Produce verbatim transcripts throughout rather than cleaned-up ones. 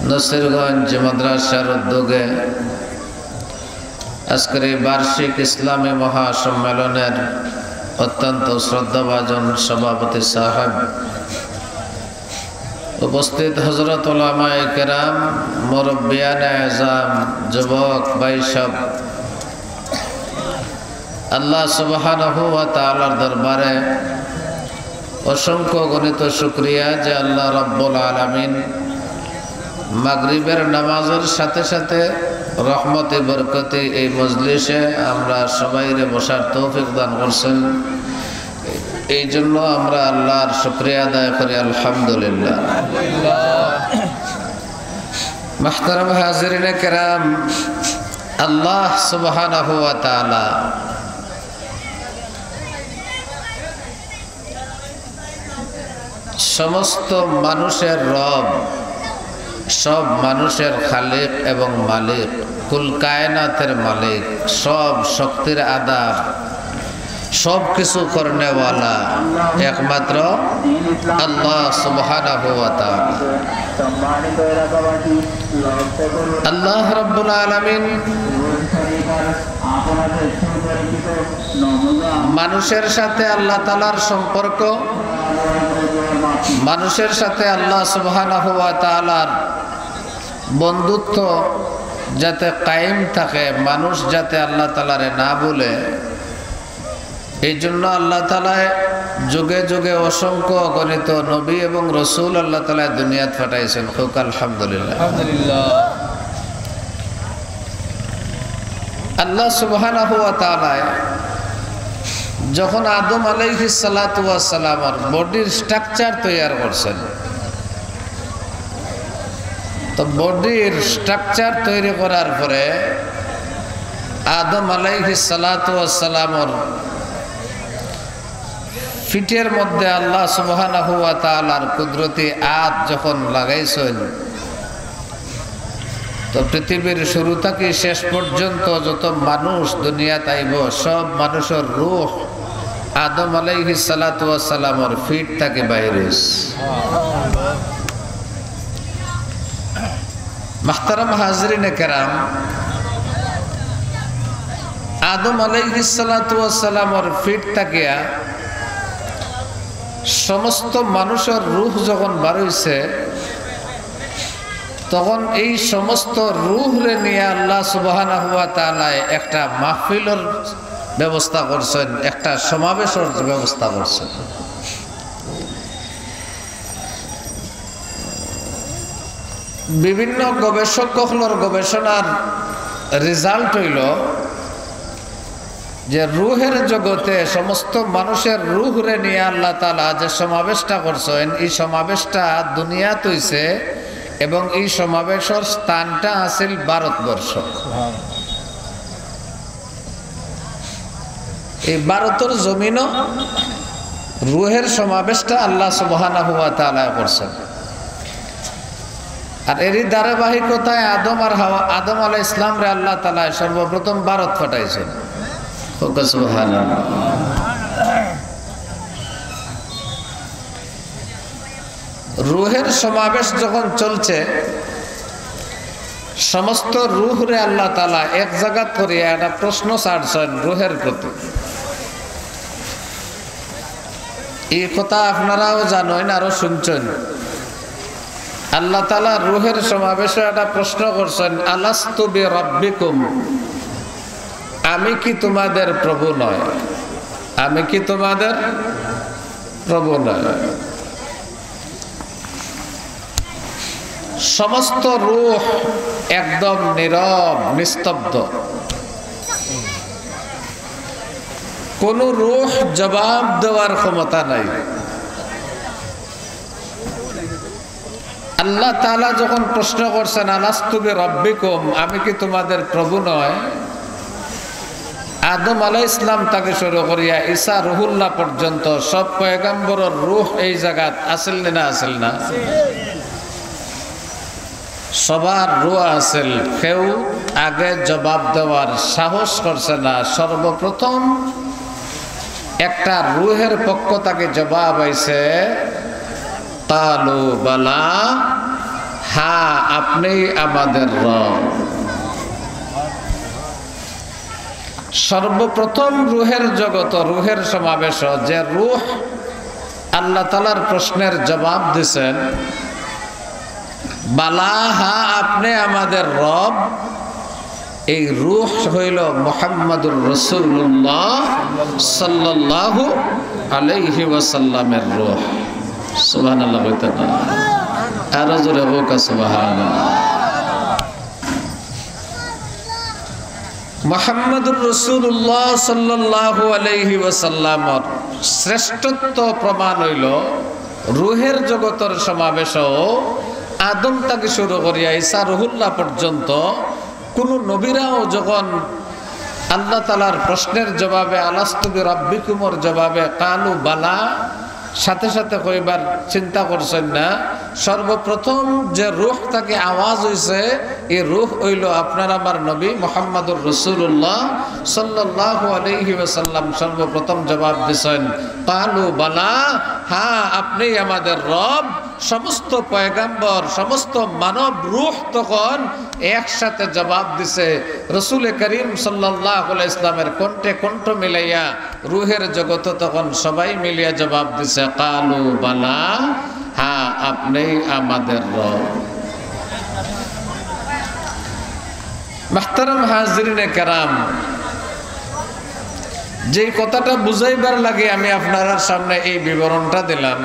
নসিরগঞ্জ মাদ্রাসার উদ্যোগে আজকের এই বার্ষিক ইসলামী মহাসম্মেলনের অত্যন্ত শ্রদ্ধাভাজন সভাপতি সাহেব, উপস্থিত হযরত উলামায়ে কেরাম, মুরব্বিয়ানে আযম, যুবক ভাই সব, আল্লাহ সুবহানাহু ওয়া তাআলার দরবারে অসংখ্য গণিত শুকরিয়া যে আল্লাহ রাব্বুল আলামিন মাগরিবের নামাজের সাথে সাথে রহমতে বরকতে এই মজলিসে আমরা সবাইরে বসার তৌফিক দান করছেন। এই জন্য আমরা আল্লাহর শুকরিয়া আদায় করি, আলহামদুলিল্লাহ। মুহতারাম হাজিরিনে কেরাম, আল্লাহ সুবহানাহু ওয়া তাআলা সমস্ত মানুষের রব, সব মানুষের খালিক এবং মালিক, কুল কায়নাতের মালিক, সব শক্তির আধার, সব কিছু করনেওয়ালা একমাত্র আল্লাহ সুবহানাহু ওয়া তাআলা। আল্লাহ রাব্বুল আলামিন মানুষের সাথে আল্লাহ তাআলার সম্পর্ক, মানুষের সাথে আল্লাহ সুবহানাহু ওয়া তাআলার বন্ধুত্ব যাতে কায়েম থাকে, মানুষ যাতে আল্লাহ তাআলারে না ভুলে, এই জন্য আল্লাহ তাআলায় যুগে যুগে অসংখ্য অগণিত নবী এবং রসুল আল্লাহ তাআলায় দুনিয়াত পাঠাইছেন। কউক্কা আলহামদুলিল্লাহ। আলহামদুলিল্লাহ। আল্লাহ সুবহানাহু ওয়া তাআলায় যখন আদম আলাইহিস সালাতু ওয়াস সালামর বডির স্ট্রাকচার তৈয়ার করছেন, তো বডির স্ট্রাকচার তৈরি করার পরে আদম আলাইহিস সালাতু ওয়াস সালামর পিঠের মধ্যে আল্লাহ সুবহানাহু ওয়া তাআলার কুদরতি আত যখন লাগাইছেন, তো পৃথিবীর শুরু থাকি শেষ পর্যন্ত যত মানুষ দুনিয়াত আইবো, সব মানুষর রূহ আদম আলাইহিস সালাতু ওয়াস সালামর পিঠ থাকি বাইর অইছে। মুহতারাম হাজিরিনে কেরাম, আদম আলাইহিস সালাতু ওয়াস সালামর পিঠ থাকিয়া সমস্ত মানুষর রূহ যখন বার অইছে, তখন এই সমস্ত রূহরে নিয়া আল্লাহ সুবহানাহু ওয়া তাআলায় একটা মাহফিলর ব্যবস্থা করছেন, একটা সমাবেশর ব্যবস্থা করছেন। বিভিন্ন গবেষক অকলর গবেষণার রেজাল্ট অইলো যে রূহের জগতে সমস্ত মানুষের রূহরে নিয়া আল্লাহ তাআলা যে সমাবেশটা করছেন, এই সমাবেশটা দুনিয়াত অইছে এবং এই সমাবেশর স্থানটা আছিল ভারতবর্ষ। এই ভারতর জমিনো রূহের সমাবেশটা আল্লাহ সুবহানাহু ওয়া তাআলায় করছেন। আর এরই ধারাবাহিকতায় আদম আর হাওয়া, আদম আলাইহিস সালামরে আল্লাহ তাআলায় সর্বপ্রথম ভারত পাঠাইছেন। কউক্কা সুবহানাল্লাহ। রূহের সমাবেশ যখন চলছে, সমস্ত রূহরে আল্লাহ তাআলা এক জাগাত করিয়া একটা প্রশ্ন ছাড়ছেন রূহের প্রতি। এই কথা আপনারাও জানইন, আরো শুনছেন। আল্লাহ তাআলা রূহের সমাবেশে একটা প্রশ্ন করছেন, "আলাস্তু বিরাব্বিকুম, আমি কি তোমাদের প্রভু নয়? আমি কি তোমাদের প্রভু নয়?" সমস্ত রূহ একদম নীরব, নিস্তব্ধ। কোনো রূহ জবাব দেওয়ার ক্ষমতা নাই। আল্লাহ তাআলা যখন প্রশ্ন করছেন, "আলাস্তু বিরাব্বিকুম, আমি কি তোমাদের প্রভু নয়?" আদম আলাইহিস সালাম থাকি শুরু করিয়া ঈসা রুহুল্লাহ পর্যন্ত সব পয়গম্বরর রূহ এই জাগাত আছিল নি না আছিল না? সবার রূহ আছিল, কেউ আগে জবাব দেওয়ার সাহস করছে না। সর্বপ্রথম একটা রূহের পক্ষ থাকি জবাব আইছে, "ক্বালু বালা, হ্যাঁ, আপনিই আমাদের রব। সর্বপ্রথম রুহের জগত, রুহের সমাবেশ, যে রুহ আল্লাহ তাআলার প্রশ্নের জবাব দিছেন, বালা, হ্যাঁ, আপনি আমাদের রব, এই রুহ হইল মুহাম্মাদুর রাসূলুল্লাহ সাল্লাল্লাহু আলাইহি ওয়াসাল্লামের রুহ। সুবহানাল্লাহ কইতা না? আরো জোরে কউক্কা সুবহানাল্লাহ। মুহাম্মাদুর রাসূলুল্লাহ সাল্লাল্লাহু আলাইহি ওয়াসাল্লামর শ্রেষ্ঠত্ব প্রমাণ অইল রুহের জগতর সমাবেশও আদম থাকি শুরু করিয়া ঈসা রুহুল্লাহ পর্যন্ত কুনু নবীরাও যখন আল্লাহ তাআলার প্রশ্নের জবাবে, আলাস্তু বিরাব্বিকুমর জবাবে, কালু বালা, সাথে সাথে কইবার চিন্তা করছেন না। সর্বপ্রথম যে রুহ থাকি আওয়াজ অইছে, এই রুহ অইল আপনার আমার নবী মুহাম্মাদুর রাসূলুল্লাহ সাল্লাল্লাহু আলাইহি ওয়াসাল্লাম। সর্বপ্রথম জবাব দিছেন, কালু বালা, হ্যাঁ, আপনিই আমাদের রব। সমস্ত পয়গাম্বর, সমস্ত মানব রুহ তখন একসাথে জবাব দিছে। রসুলে করিম সাল্লাল্লাহু আলাইহি ওয়াসাল্লামের কণ্ঠে কণ্ঠ মিলাইয়া রুহের জগতে তখন সবাই মিলিয়া জবাব দিছে, কালু বালা, হ্যাঁ, আপনিই আমাদের রব। মুহতারাম হাজিরিনে কেরাম, যেই কথাটা বুঝাইবার লাগি আমি আপনারার সামনে এই বিবরণটা দিলাম,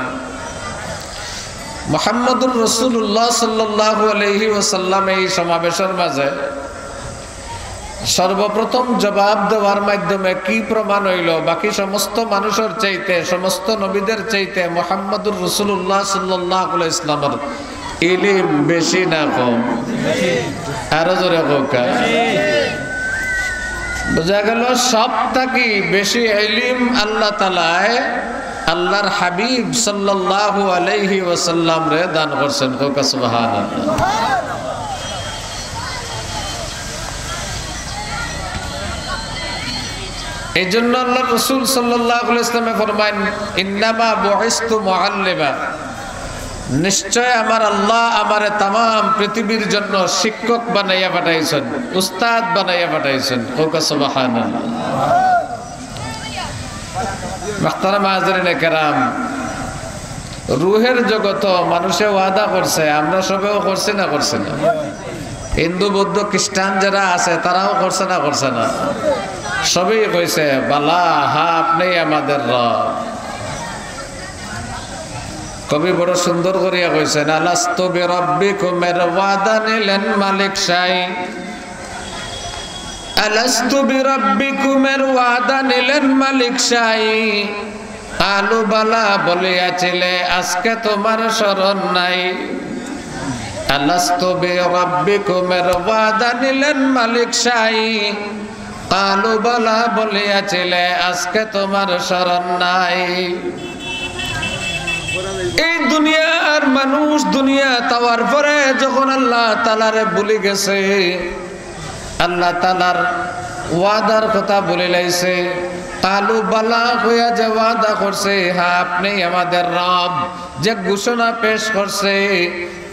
মুহাম্মাদুর রাসূলুল্লাহ সাল্লাল্লাহু আলাইহি ওয়াসাল্লাম এই সমাবেশর মাঝে সর্বপ্রথম জবাব দেওয়ার মাধ্যমে কি প্রমাণ অইল? বাকি সমস্ত মানুষর চাইতে, সমস্ত নবীদের চাইতে মুহাম্মাদুর রাসূলুল্লাহ সাল্লাল্লাহু আলাইহি ওয়াসাল্লামর ইলিম বেশি না কম? আরো জোরে কউক্কা। বুঝা গেল, সব থাকি বেশি ইলিম আল্লাহ তাআলায় আল্লাহর হাবিব সাল্লাল্লাহু আলাইহি ওয়াসাল্লামরে দান করছেন। কউক্কা সুবহানাল্লাহ। এই জন্য আল্লাহর রাসূল সাল্লাল্লাহু আলাইহি ওয়াসাল্লামে ফরমাইন, ইন্নামা বুইস্তু মুআল্লিমা, নিশ্চয় আমার আল্লাহ আমারে তামাম পৃথিবীর জন্য শিক্ষক বানাইয়া পাঠাইছেন, উস্তাদ বানাইয়া পাঠাইছেন। কউক্কা সুবহানাল্লাহ। মুহতারাম হাজিরিনে কেরাম, রুহের জগত মানুষে ওয়াদা করছে, আমরা সবেও করছি না, করছি না? হিন্দু, বৌদ্ধ, খ্রিস্টান যারা আছে, তারাও করছে না, করছে না? সবেই কইছে, বালা, হ্যাঁ, আপনিই আমাদের রব। কবি বড় সুন্দর করিয়া কইছেন, আলাস্তু বিরাব্বিকুমের ওয়াদা নিলেন মালিক শাহী। আলাস্তু বিরাব্বিকুমের ওয়াদা নিলেন মালিক শাহী। কালু বালা বলিয়াছিলে, আজকে তোমার স্মরণ নাই। আলাস্তু বিরাব্বিকুমের ওয়াদা নিলেন মালিক শাহী। কালু বালা বলিয়াছিলে, আজকে তোমার স্মরণ নাই। এই দুনিয়ার মানুষ দুনিয়াত আওয়ার পরে যখন আল্লাহ তাআলারে ভুলি গেছে, আল্লাহ তাআলার ওয়াদার কথা ভুলি লাইছে, কালু বালা কইয়া যে ওয়াদা করছে, হ্যাঁ, আপনিই আমাদের রব, যে ঘোষণা পেশ করছে,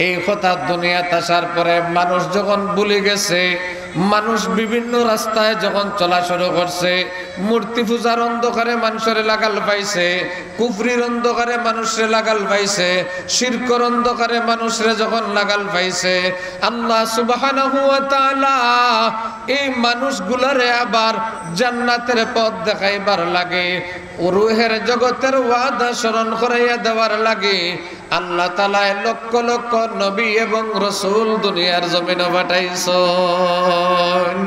এই কথা দুনিয়াত আসার পরে মানুষ যখন ভুলি গেছে, মানুষ বিভিন্ন রাস্তায় যখন চলা শুরু করছে, মূর্তি পূজার অন্ধকারে মানুষরে লাগাল পাইছে, কুফরির অন্ধকারে মানুষরে লাগাল পাইছে, শিরকর অন্ধকারে মানুষরে যখন লাগাল পাইছে, আল্লাহ সুবহানাহু ওয়া তাআলা এই মানুষগুলারে আবার জান্নাতের পথ দেখাইবার লাগি, রুহের জগতের ওয়াদা স্মরণ করাইয়া দেওয়ার লাগি আল্লাহ তাআলায় লক্ষ লক্ষ নবী এবং রসুল দুনিয়ার জমিনো পাঠাইছইন।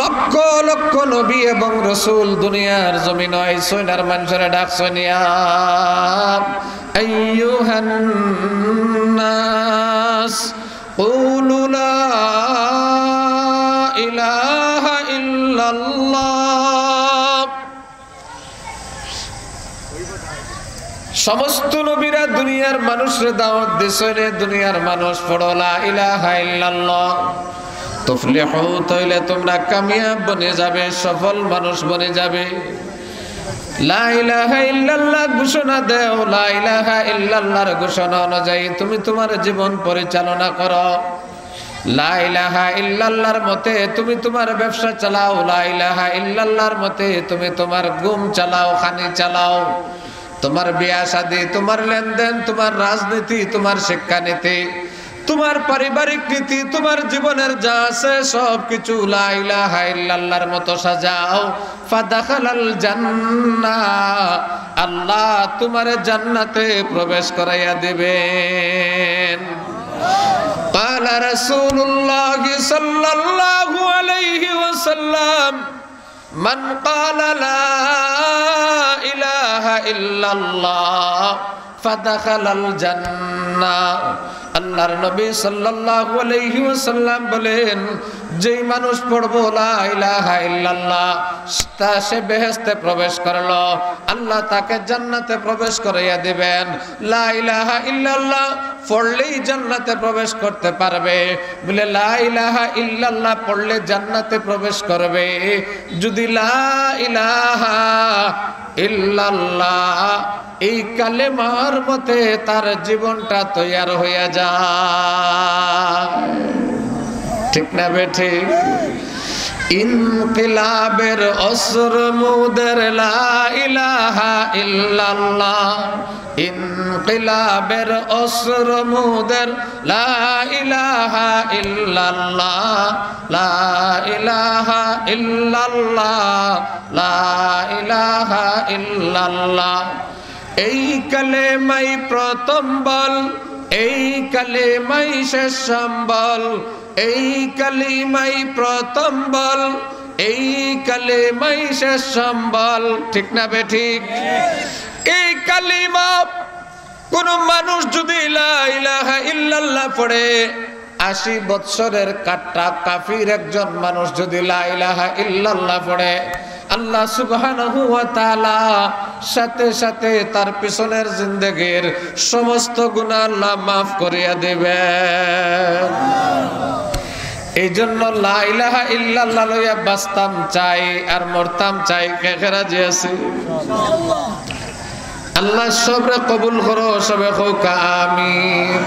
লক্ষ লক্ষ নবী এবং রসুল দুনিয়ার জমিনো আইছইন আর মানুষরে ডাকছইন, ইয়া আইয়ুহান নাস কুলু লা ইলাহা ইল্লাল্লাহ। সমস্ত নবীরা দুনিয়ার মানুষরে দাওয়াত দিছইন, দুনিয়ার মানুষ পড়ো লা ইলাহা ইল্লাল্লাহ। তুফলিহু, তাইলে তোমরা কামিয়াব বনি যাবে, সফল মানুষ বনি যাবে। লা ইলাহা ইল্লাল্লাহ ঘোষণা দেও, লা ইলাহা ইল্লাল্লাহর ঘোষণা অনুযায়ী তুমি তোমার জীবন পরিচালনা করো। লা ইলাহা ইল্লাল্লাহর মতে তুমি তোমার ব্যবসা চালাও, লা ইলাহা ইল্লাল্লাহর মতে তুমি তোমার ঘুম চালাও, খানি চালাও, তোমার বিয়া শাদী, তোমার লেনদেন, তোমার রাজনীতি, তোমার শিক্ষানীতি, তোমার পারিবারিক নীতি, তোমার জীবনের যা আছে সব কিছু লা ইলাহা ইল্লাল্লাহর মতো সাজাও। ফাদাখালাল জান্নাহ, আল্লাহ তোমারে জান্নাতে প্রবেশ করাইয়া দিবেন। قال رسول الله صلى الله عليه وسلم من قال لا إله إلا الله فدخل الجنة। আল্লাহর নবী সাল্লাল্লাহু আলাইহি ওয়াসাল্লাম বলেন, যেই মানুষ পড়বো লা ইলাহা ইল্লাল্লাহ, তা সে বেহেশতে প্রবেশ করলো, আল্লাহ তাকে জান্নাতে প্রবেশ করাইয়া দিবেন। লা ইলাহা ইল্লাল্লাহ পড়লেই জান্নাতে প্রবেশ করতে পারবে। বলে, লা ইলাহা ইল্লাল্লাহ পড়লে জান্নাতে প্রবেশ করবে। যদি লা ইলাহা ইল্লাল্লাহ এই কালেমার মতে তার জীবনটা তৈয়ার হইয়া যায়, ঠিক না বেঠিক? ইনকিলাবের অস্ত্র মোদের লা ইলাহা ইল্লাল্লাহ, ইনকিলাবের অস্ত্র মোদের লা ইলাহা ইল্লাল্লাহ, লা ইলাহা ইল্লাল্লাহ, লা ইলাহা ইল্লাল্লাহ। এই কালেমাই প্রথম বল, এই কালেমাই শেষ সম্বল, এই কালেমাই প্রথম বল, এই কালেমাই শেষ সম্বল, ঠিক না বেঠিক? এই কালেমা কোনো মানুষ যদি লা ইলাহা ইল্লাল্লাহ পড়ে, আশি বৎসরের কাট্টা কাফির একজন মানুষ যদি লা ইলাহা ইল্লাল্লাহ পড়ে, আল্লাহ সুবহানাহু ওয়া তাআলা সাথে সাথে তার পিছনের জিন্দেগির সমস্ত গুনাহ আল্লাহ মাফ করিয়া দিবেন। এই জন্য লা ইলাহা ইল্লাল্লাহ লইয়া বাঁচতাম চাই আর মরতাম চাই। কে কে রাজি আছি? আল্লাহ সবরে কবুল করো, সবে কউক্কা আমিন।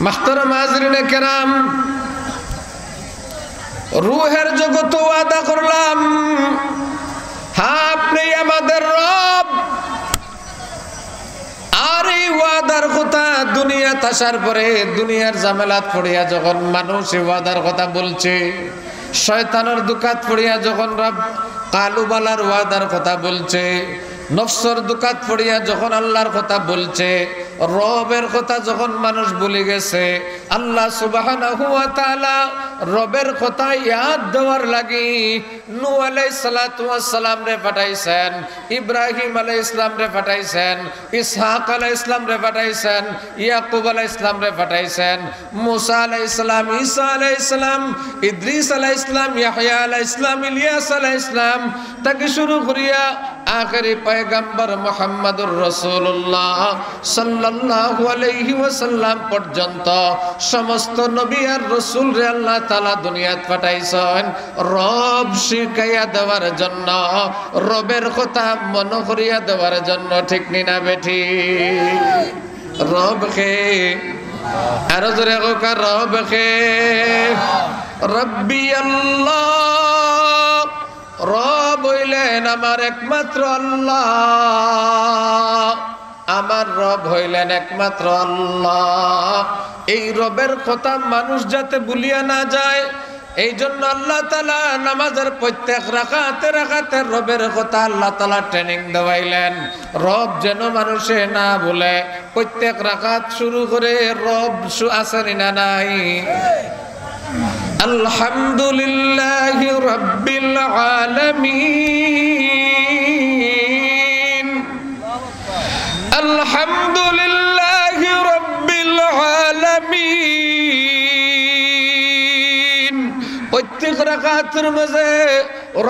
মুহতারাম হাজিরিনে কেরাম, রুহের জগতো ওয়াদা করলাম, হ্যাঁ, আপনি আমাদের রব। আর এই ওয়াদার কথা দুনিয়াত আসার পরে, দুনিয়ার ঝামেলাত পড়িয়া যখন মানুষ এই ওয়াদার কথা বলছে, শয়তানের ধোকাত পড়িয়া যখন রব কালুবালার ওয়াদার কথা বলছে, নফসর ধোকাত পড়িয়া যখন আল্লাহর কথা বলছে, রবের কথা যখন মানুষ ভুলি গেছে, আল্লাহ সুবহানাহু ওয়া তাআলা রবের কথা ইয়াদ দেওয়ার লাগি নূহ আলাইহিস সালাতু ওয়াস সালামরে পাঠাইছেন, ইব্রাহিম আলাইহিস সালামরে পাঠাইছেন, ইসহাক আলাইহিস সালামরে পাঠাইছেন, ইয়াকুব আলাইহিস সালামরে পাঠাইছেন, মুসা আলাইহিস সালাম, ঈসা আলাইহিস সালাম, ইদ্রিস আলাইহিস সালাম, ইয়াহইয়া আলাইহিস সালাম, ইলিয়াস আলাইহিস সালাম থাকি শুরু করিয়া আখেরি পয়গম্বর মুহাম্মদুর রাসূলুল্লাহ সাল্লাল্লাহু আলাইহি ওয়াসাল্লাম পর্যন্ত সমস্ত নবী আর রাসূলরে আল্লাহ তাআলা দুনিয়াত পাঠাইছেন রব শিখাইয়া দেওয়ার জন্য, রবের কথা মনে করিয়া দেওয়ার জন্য, ঠিক নি না বেঠিক? রব কে? আরো জোরে কউক্কা, রব কে? রব্বি আল্লাহ। রব অইলেন আমার একমাত্র আল্লাহ, আমার রব অইলেন একমাত্র আল্লাহ। এই রবের কথা মানুষ যাতে ভুলিয়া না যায়, এই জন্য আল্লাহ তাআলা নামাজের প্রত্যেক রাকাতে রাকাতে রবের কথা আল্লাহ তাআলা training দেওয়াইলেন, রব যেন মানুষে না ভুলে। প্রত্যেক রাকাত শুরু করে রব শু-, আছে নি না নাই? আলহামদুলিল্লাহি রাব্বিল আলামিন। আলহামদুলিল্লাহি রাব্বিল আলামিন। প্রত্যেক রাকাতের মাঝে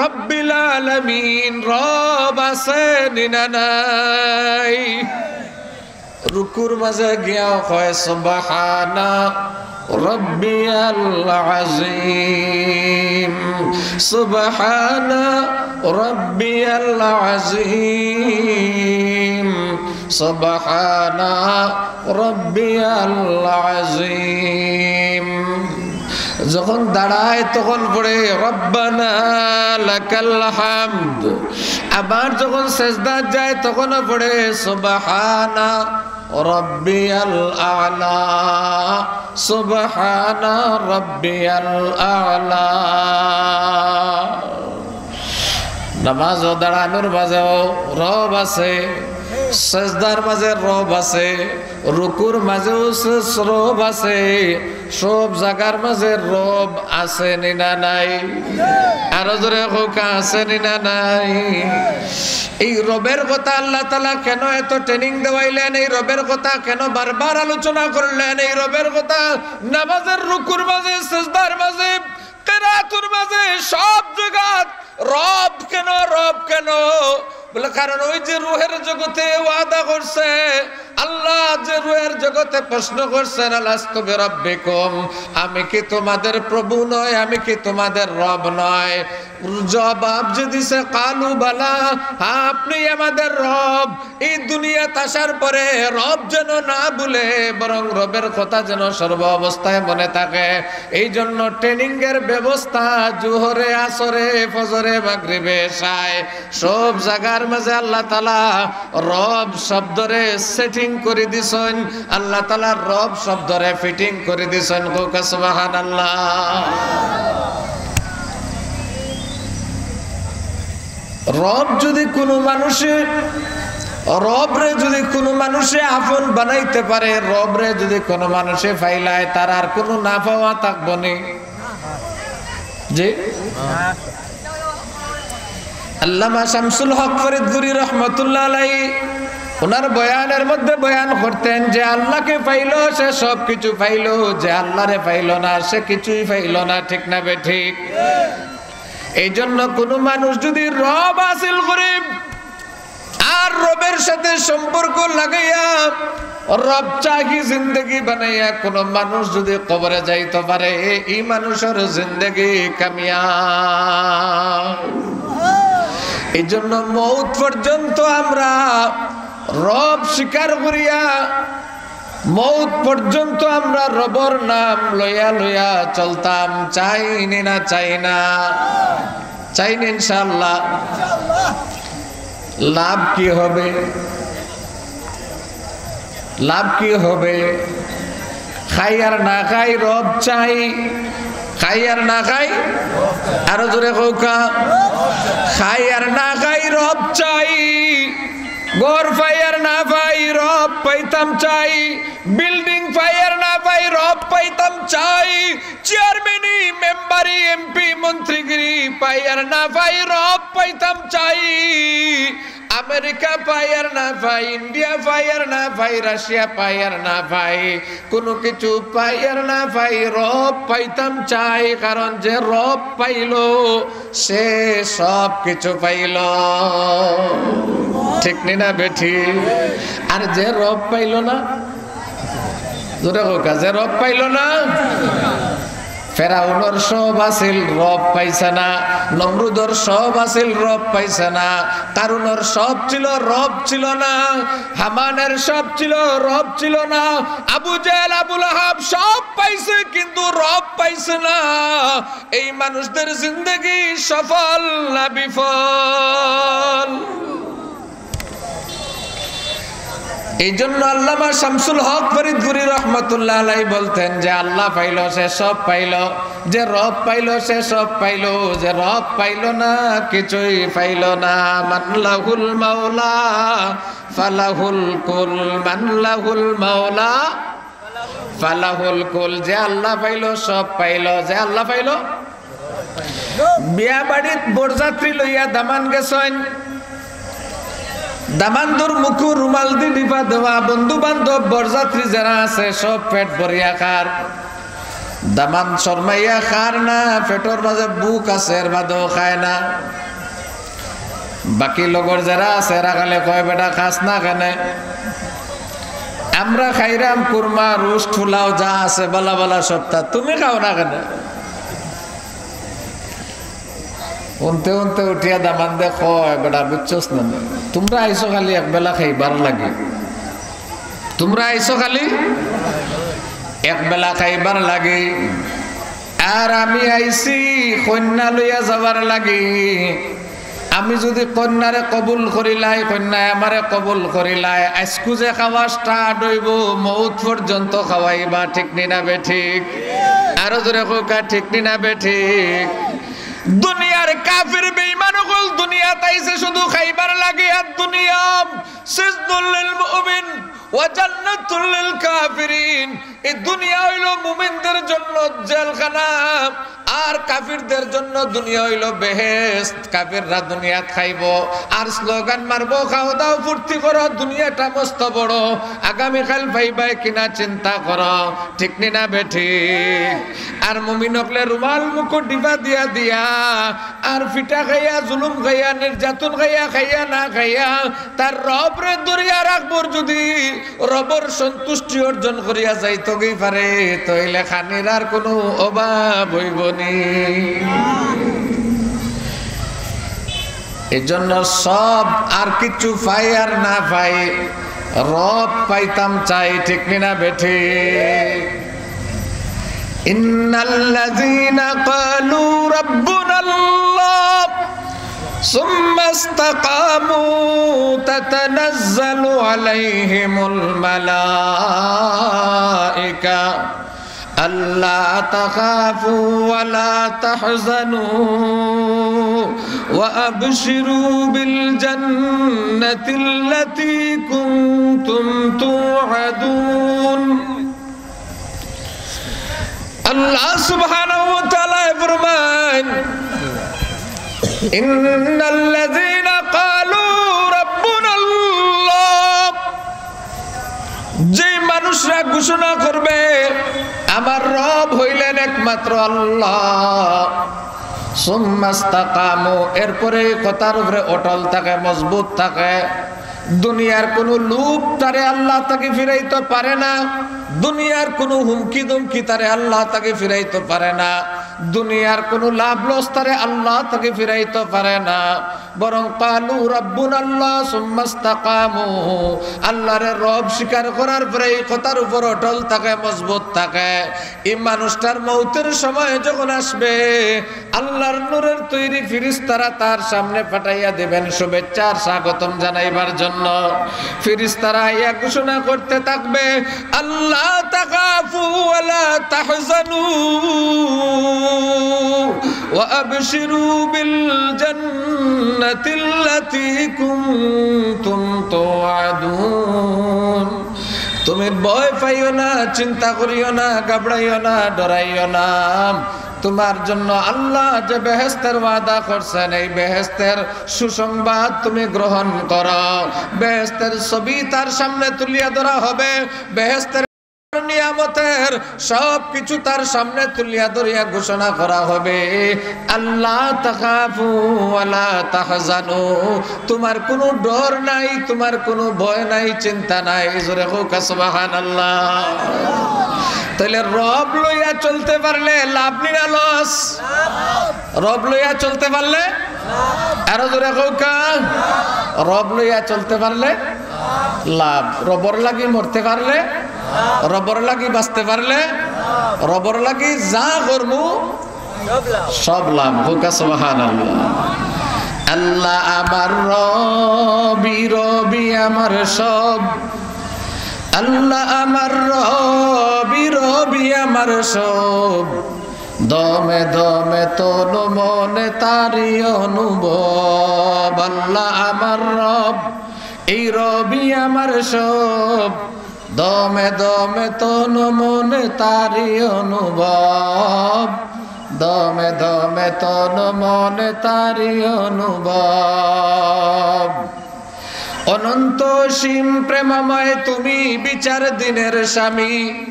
রাব্বিল আলামিন, রব আছে নি না নাই? রুকুর মাঝে গিয়াও কয়, সুবহানা রাব্বিয়াল আযীম, সুবহানা ربي العظيم، سبحان ربي العظيم। যখন দাঁড়ায় তখন পড়ে ربنا لك الحمد, আবার যখন সেজদাত যায় তখনও পড়ে سبحان ربي الأعلى، سبحان ربي الأعلى। নামাজও দাঁড়ানোর মাঝেও রব আছে, সেজদার মাঝে রব আছে, রুকুর মাঝেও সে রব আছে, সব জাগার মাঝে রব আছে নি না নাই? আরো জোরে কউক্কা, আছে নি না নাই? এই রবের কথা আল্লাহ তাআলা কেন এত ট্রেনিং দেওয়াইলেন? এই রবের কথা কেন বারবার আলোচনা করলেন? এই রবের কথা নামাজের রুকুর মাঝে, সেজদার মাঝে, কেরাতুর মাঝে, সব জাগাত রব কেন, রব কেন? বলে, কারণ ওই যে রুহের জগতে ওয়াদা করছে, আল্লাহ যে রুহের জগতে প্রশ্ন করছেন, "আলাস্তু বিরাব্বিকুম, আমি কি তোমাদের প্রভু নয়, আমি কি তোমাদের রব নয়?" জবাব যে দিছে, "কালু বালা, হ্যাঁ, আপনি আমাদের রব।" এই দুনিয়াত আসার পরে রব যেন না ভুলে, বরং রবের কথা যেন সর্ব অবস্থায় মনে থাকে। এই জন্য ট্রেনিং এর ব্যবস্থা জোহরে, আসরে, ফজরে, মাগরিবে, এশায় সব জাগার মাঝে আল্লাহ তাআলা রব শব্দরে সেটিং করি দিছইন, আল্লাহ তাআলা রব শব্দরে ফিটিং করি দিছইন। কউক্কা সুবহানাল্লাহ। রব যদি কোনো মানুষে, রবরে যদি কোনো মানুষে আপন বানাইতে পারে, রবরে যদি কোনো মানুষে পাইলায়, তার আর কোনো না পাওয়া থাকবো নি? জি? আল্লামা শামসুল হক ফরিদপুরী রহমতুল্লাহ আলাইহি ওনার বয়ানের মধ্যে বয়ান করতেন যে আল্লাহকে পাইলো সে সব কিছু পাইলো, যে আল্লাহরে পাইলো না সে কিছুই পাইলো না। ঠিক না বেঠিক? এই জন্য কোনো মানুষ যদি রব হাসিল করে আর রবের সাথে সম্পর্ক লাগাইয়া রব চাহি জিন্দেগি বানাইয়া কোনো মানুষ যদি কবরে যাইতে পারে, এই মানুষের জিন্দেগি কামিয়াব। এই জন্য মউত পর্যন্ত আমরা রব স্বীকার করিয়া, মউত পর্যন্ত আমরা রবর নাম লইয়া লইয়া চলতাম, চাই নি না চাই না? চাই নি ইনশাআল্লাহ? লাভ কি হবে? লাভ কি হবে? খাই আর না খাই রব চাই, খাই আর না খাই, আরো জোরে কউক্কা, খাই আর না খাই রব চাই, ঘর পাই আর না পাই রব পাইতাম চাই, বিল্ডিং পাই আর না পাই রব পাইতাম চাই, চেয়ারম্যানি, মেম্বারি, এমপি, মন্ত্রীগিরি পাই আর না পাই রব পাইতাম চাই, আমেরিকা পাই আর না পাই, ইন্ডিয়া পাই আর না পাই, রাশিয়া পাই আর না পাই, কোনো কিছু পাই আর না পাই, রব পাইতাম চাই, কারণ যে রব পাইলো সে সব কিছু পাইলো। ঠিক নি না বেঠিক? আর যে রব পাইলো না, জোরে কউক্কা, যে রব পাইলো না, ফেরাউনর সব আছিল, রব পাইছে না। নমরুদর সব আছিল, রব পাইছে না। কারুনর সব ছিল, রব ছিল না। হামানের সব ছিল, রব ছিল না। আবু জেহেল, আবু লাহাব সব পাইছে, কিন্তু রব পাইছে না। এই মানুষদের জিন্দেগি সফল না বিফল? এই জন্য আল্লামা শামসুল হক ফরিদপুরী রহমতুল্লাহ আলাইহি বলতেন যে আল্লাহ পাইলো সে সব পাইলো, যে রব পাইলো সে সব পাইলো, যে রব পাইলো না কিছুই পাইলো না। মান লাহুল মাওলা ফালাহুল কুল, মান লাহুল মাওলা ফালাহুল কুল। যে আল্লাহ পাইলো সব পাইলো, যে আল্লাহ পাইলো। বিয়া বাড়িত বরযাত্রী লইয়া দামান গেছইন, দামান্দর মুখো রুমাল দি ডিপা দেওয়া, বন্ধু বান্ধব বরযাত্রী যেরা আছে সব পেট ভরিয়া খার। দামান শরমাইয়া খার না, পেটর মাঝে ভুক আছে, এর বাদেও খায় না। বাকি লগর যেরা আছে, এরা খালি কয়, "বেটা, খাস না কেনে?" "আমরা খাইরাম কুরমা, রোস্ট, পোলাও, যা আছে বালা বালা সবতা, তুমি খাও না কেনে?" অন্তে অন্তে উঠিয়া দামান্দে কয়, "বেটা, বুঝছস না নি? তুমরা আইছো খালি এক বেলা খাইবার লাগি, তুমরা আইছো খালি এক বেলা খাইবার লাগি, আর আমি আইছি কইন্যা লইয়া যাবার লাগি। আমি যুদি কইন্যারে কবুল করিলাই, কইন্যায় আমারে কবুল করিলাই, আইজকু যে খাওয়া start অইবো, মউত পর্যন্ত খাওয়াইবা, ঠিক নি না বেঠিক?" আরো জোরে কউক্কা, ঠিক নি না বেঠিক? দুনিয়ার কাফির বেঈমান অকল দুনিয়াত আইছে শুধু খাইবার লাগি। আর দুনিয়া সিজনুল লিল মুমিন ওয়া জান্নাতুল লিল কাফিরিন। এই দুনিয়া অইলো মুমিনদের জন্য জেলখানা, আর কাফিরদের জন্য দুনিয়া অইলো বেহেশত। কাফিররা দুনিয়াত খাইবো আর স্লোগান মারবো, "খাও দাও, ফুর্তি করো, দুনিয়াটা মস্ত বড়, আগামীকাল পাইবায় কিনা চিন্তা করো।" ঠিক নি না বেঠিক? আর মুমিন অকলে রুমাল মুখো ডিবা দিয়া দিয়া, আর ফিটা খাইয়া, জুলুম খাইয়া, নির্যাতন খাইয়া, খাইয়া না খাইয়া, তার রবরে ধরিয়া রাখবো। যুদি রবর সন্তুষ্টি অর্জন করিয়া যাইতোগি পারে, তাইলে খানির আর কুনু অভাব অইবো নি। এজন্য সব আর কিচ্ছু পাই আর না পাই, রব পাইতাম চাই, ঠিক নি না বেঠিক? إن الذين قالوا ربنا الله ثم استقاموا تتنزل عليهم الملائكة ألا تخافوا ولا تحزنوا وأبشروا بالجنة التي كنتم توعدون. আল্লাহ সুবহানাহু ওয়া তাআলায় ফরমাইন, "ইন্নাল্লাযীনা ক্বালু রাব্বুনাল্লাহ", যেই মানুষরা ঘোষণা করবে, "আমার রব হইলেন একমাত্র আল্লাহ", সুম্মাস্তাকামু, এরপরে এই কথার উপরে অটল থাকে, মজবুত থাকে, দুনিয়ার কুনু লোভ তারে আল্লাহ থাকি ফিরাইতো পারে না, দুনিয়ার কুনু হুমকি ধমকি তারে আল্লাহ থাকি ফিরাইতো পারে না, দুনিয়ার কুনু লাভ লস তারে আল্লাহ থাকি ফিরাইতো পারে না। বরং ক্বালু রাব্বুনাল্লাহ সুম্মাস্তাকামু, আল্লাহরে রব স্বীকার করার পরে এই কথার উপর অটল থাকে, মজবুত থাকে। এই মানুষটার মউতের সময় যখন আসবে, আল্লাহর নূরের তৈরি ফিরিস্তারা তার সামনে পাঠাইয়া দিবেন শুভেচ্ছার স্বাগতম জানাইবার জন্য। ফিরিস্তারা আইয়া ঘোষণা করতে থাকবে, "আল্লা তাখাফু ওয়া লা তাহজানু ওয়া আবশিরু বিল জান্নাতিল্লাতী কুনতুম তুআদুন।" তুমি ভয় পাইও না, চিন্তা করিও না, ঘাবড়াইও না, ডরাইও না। তোমার জন্য আল্লাহ যে বেহেশতের ওয়াদা করছেন, এই বেহেশতের সুসংবাদ তুমি গ্রহণ করো। বেহেশতের ছবি তার সামনে তুলিয়া ধরা হবে, বেহেশতের নিয়ামতের সব কিছু তার সামনে তুলিয়া ধরিয়া ঘোষণা করা হবে, "আল্লা তাখাফু ওয়া লা তাহজানু।" তোমার কুনু ডর নাই, তোমার কুনু ভয় নাই, চিন্তা নাই। জোরে কউক্কা সুবহানাল্লাহ। তাইলে রব লইয়া চলতে পারলে লাভ নি না লস? রব লইয়া চলতে পারলে, আরো জোরে কউক্কা, রব লইয়া চলতে পারলে লাভ। রবর লাগি মরতে পারলে, রবর লাগি বাঁচতে পারলে, রবর লাগি যা করমু সব লাভ। কউক্কা সুবহানাল্লাহ। আল্লাহ আমার রবি, রবি আমার সব। আল্লাহ আমার রবি, রবি আমার সব। দমে দমে তনু মনে তারি অনুভব। আল্লাহ আমার রব, এই রবি আমার সব। দমে দমে তনু মনে তারি অনুভব, দমে দমে তনু মনে তারি অনুভব। অনন্ত অসীম প্রেমময় তুমি বিচার দিনের স্বামী,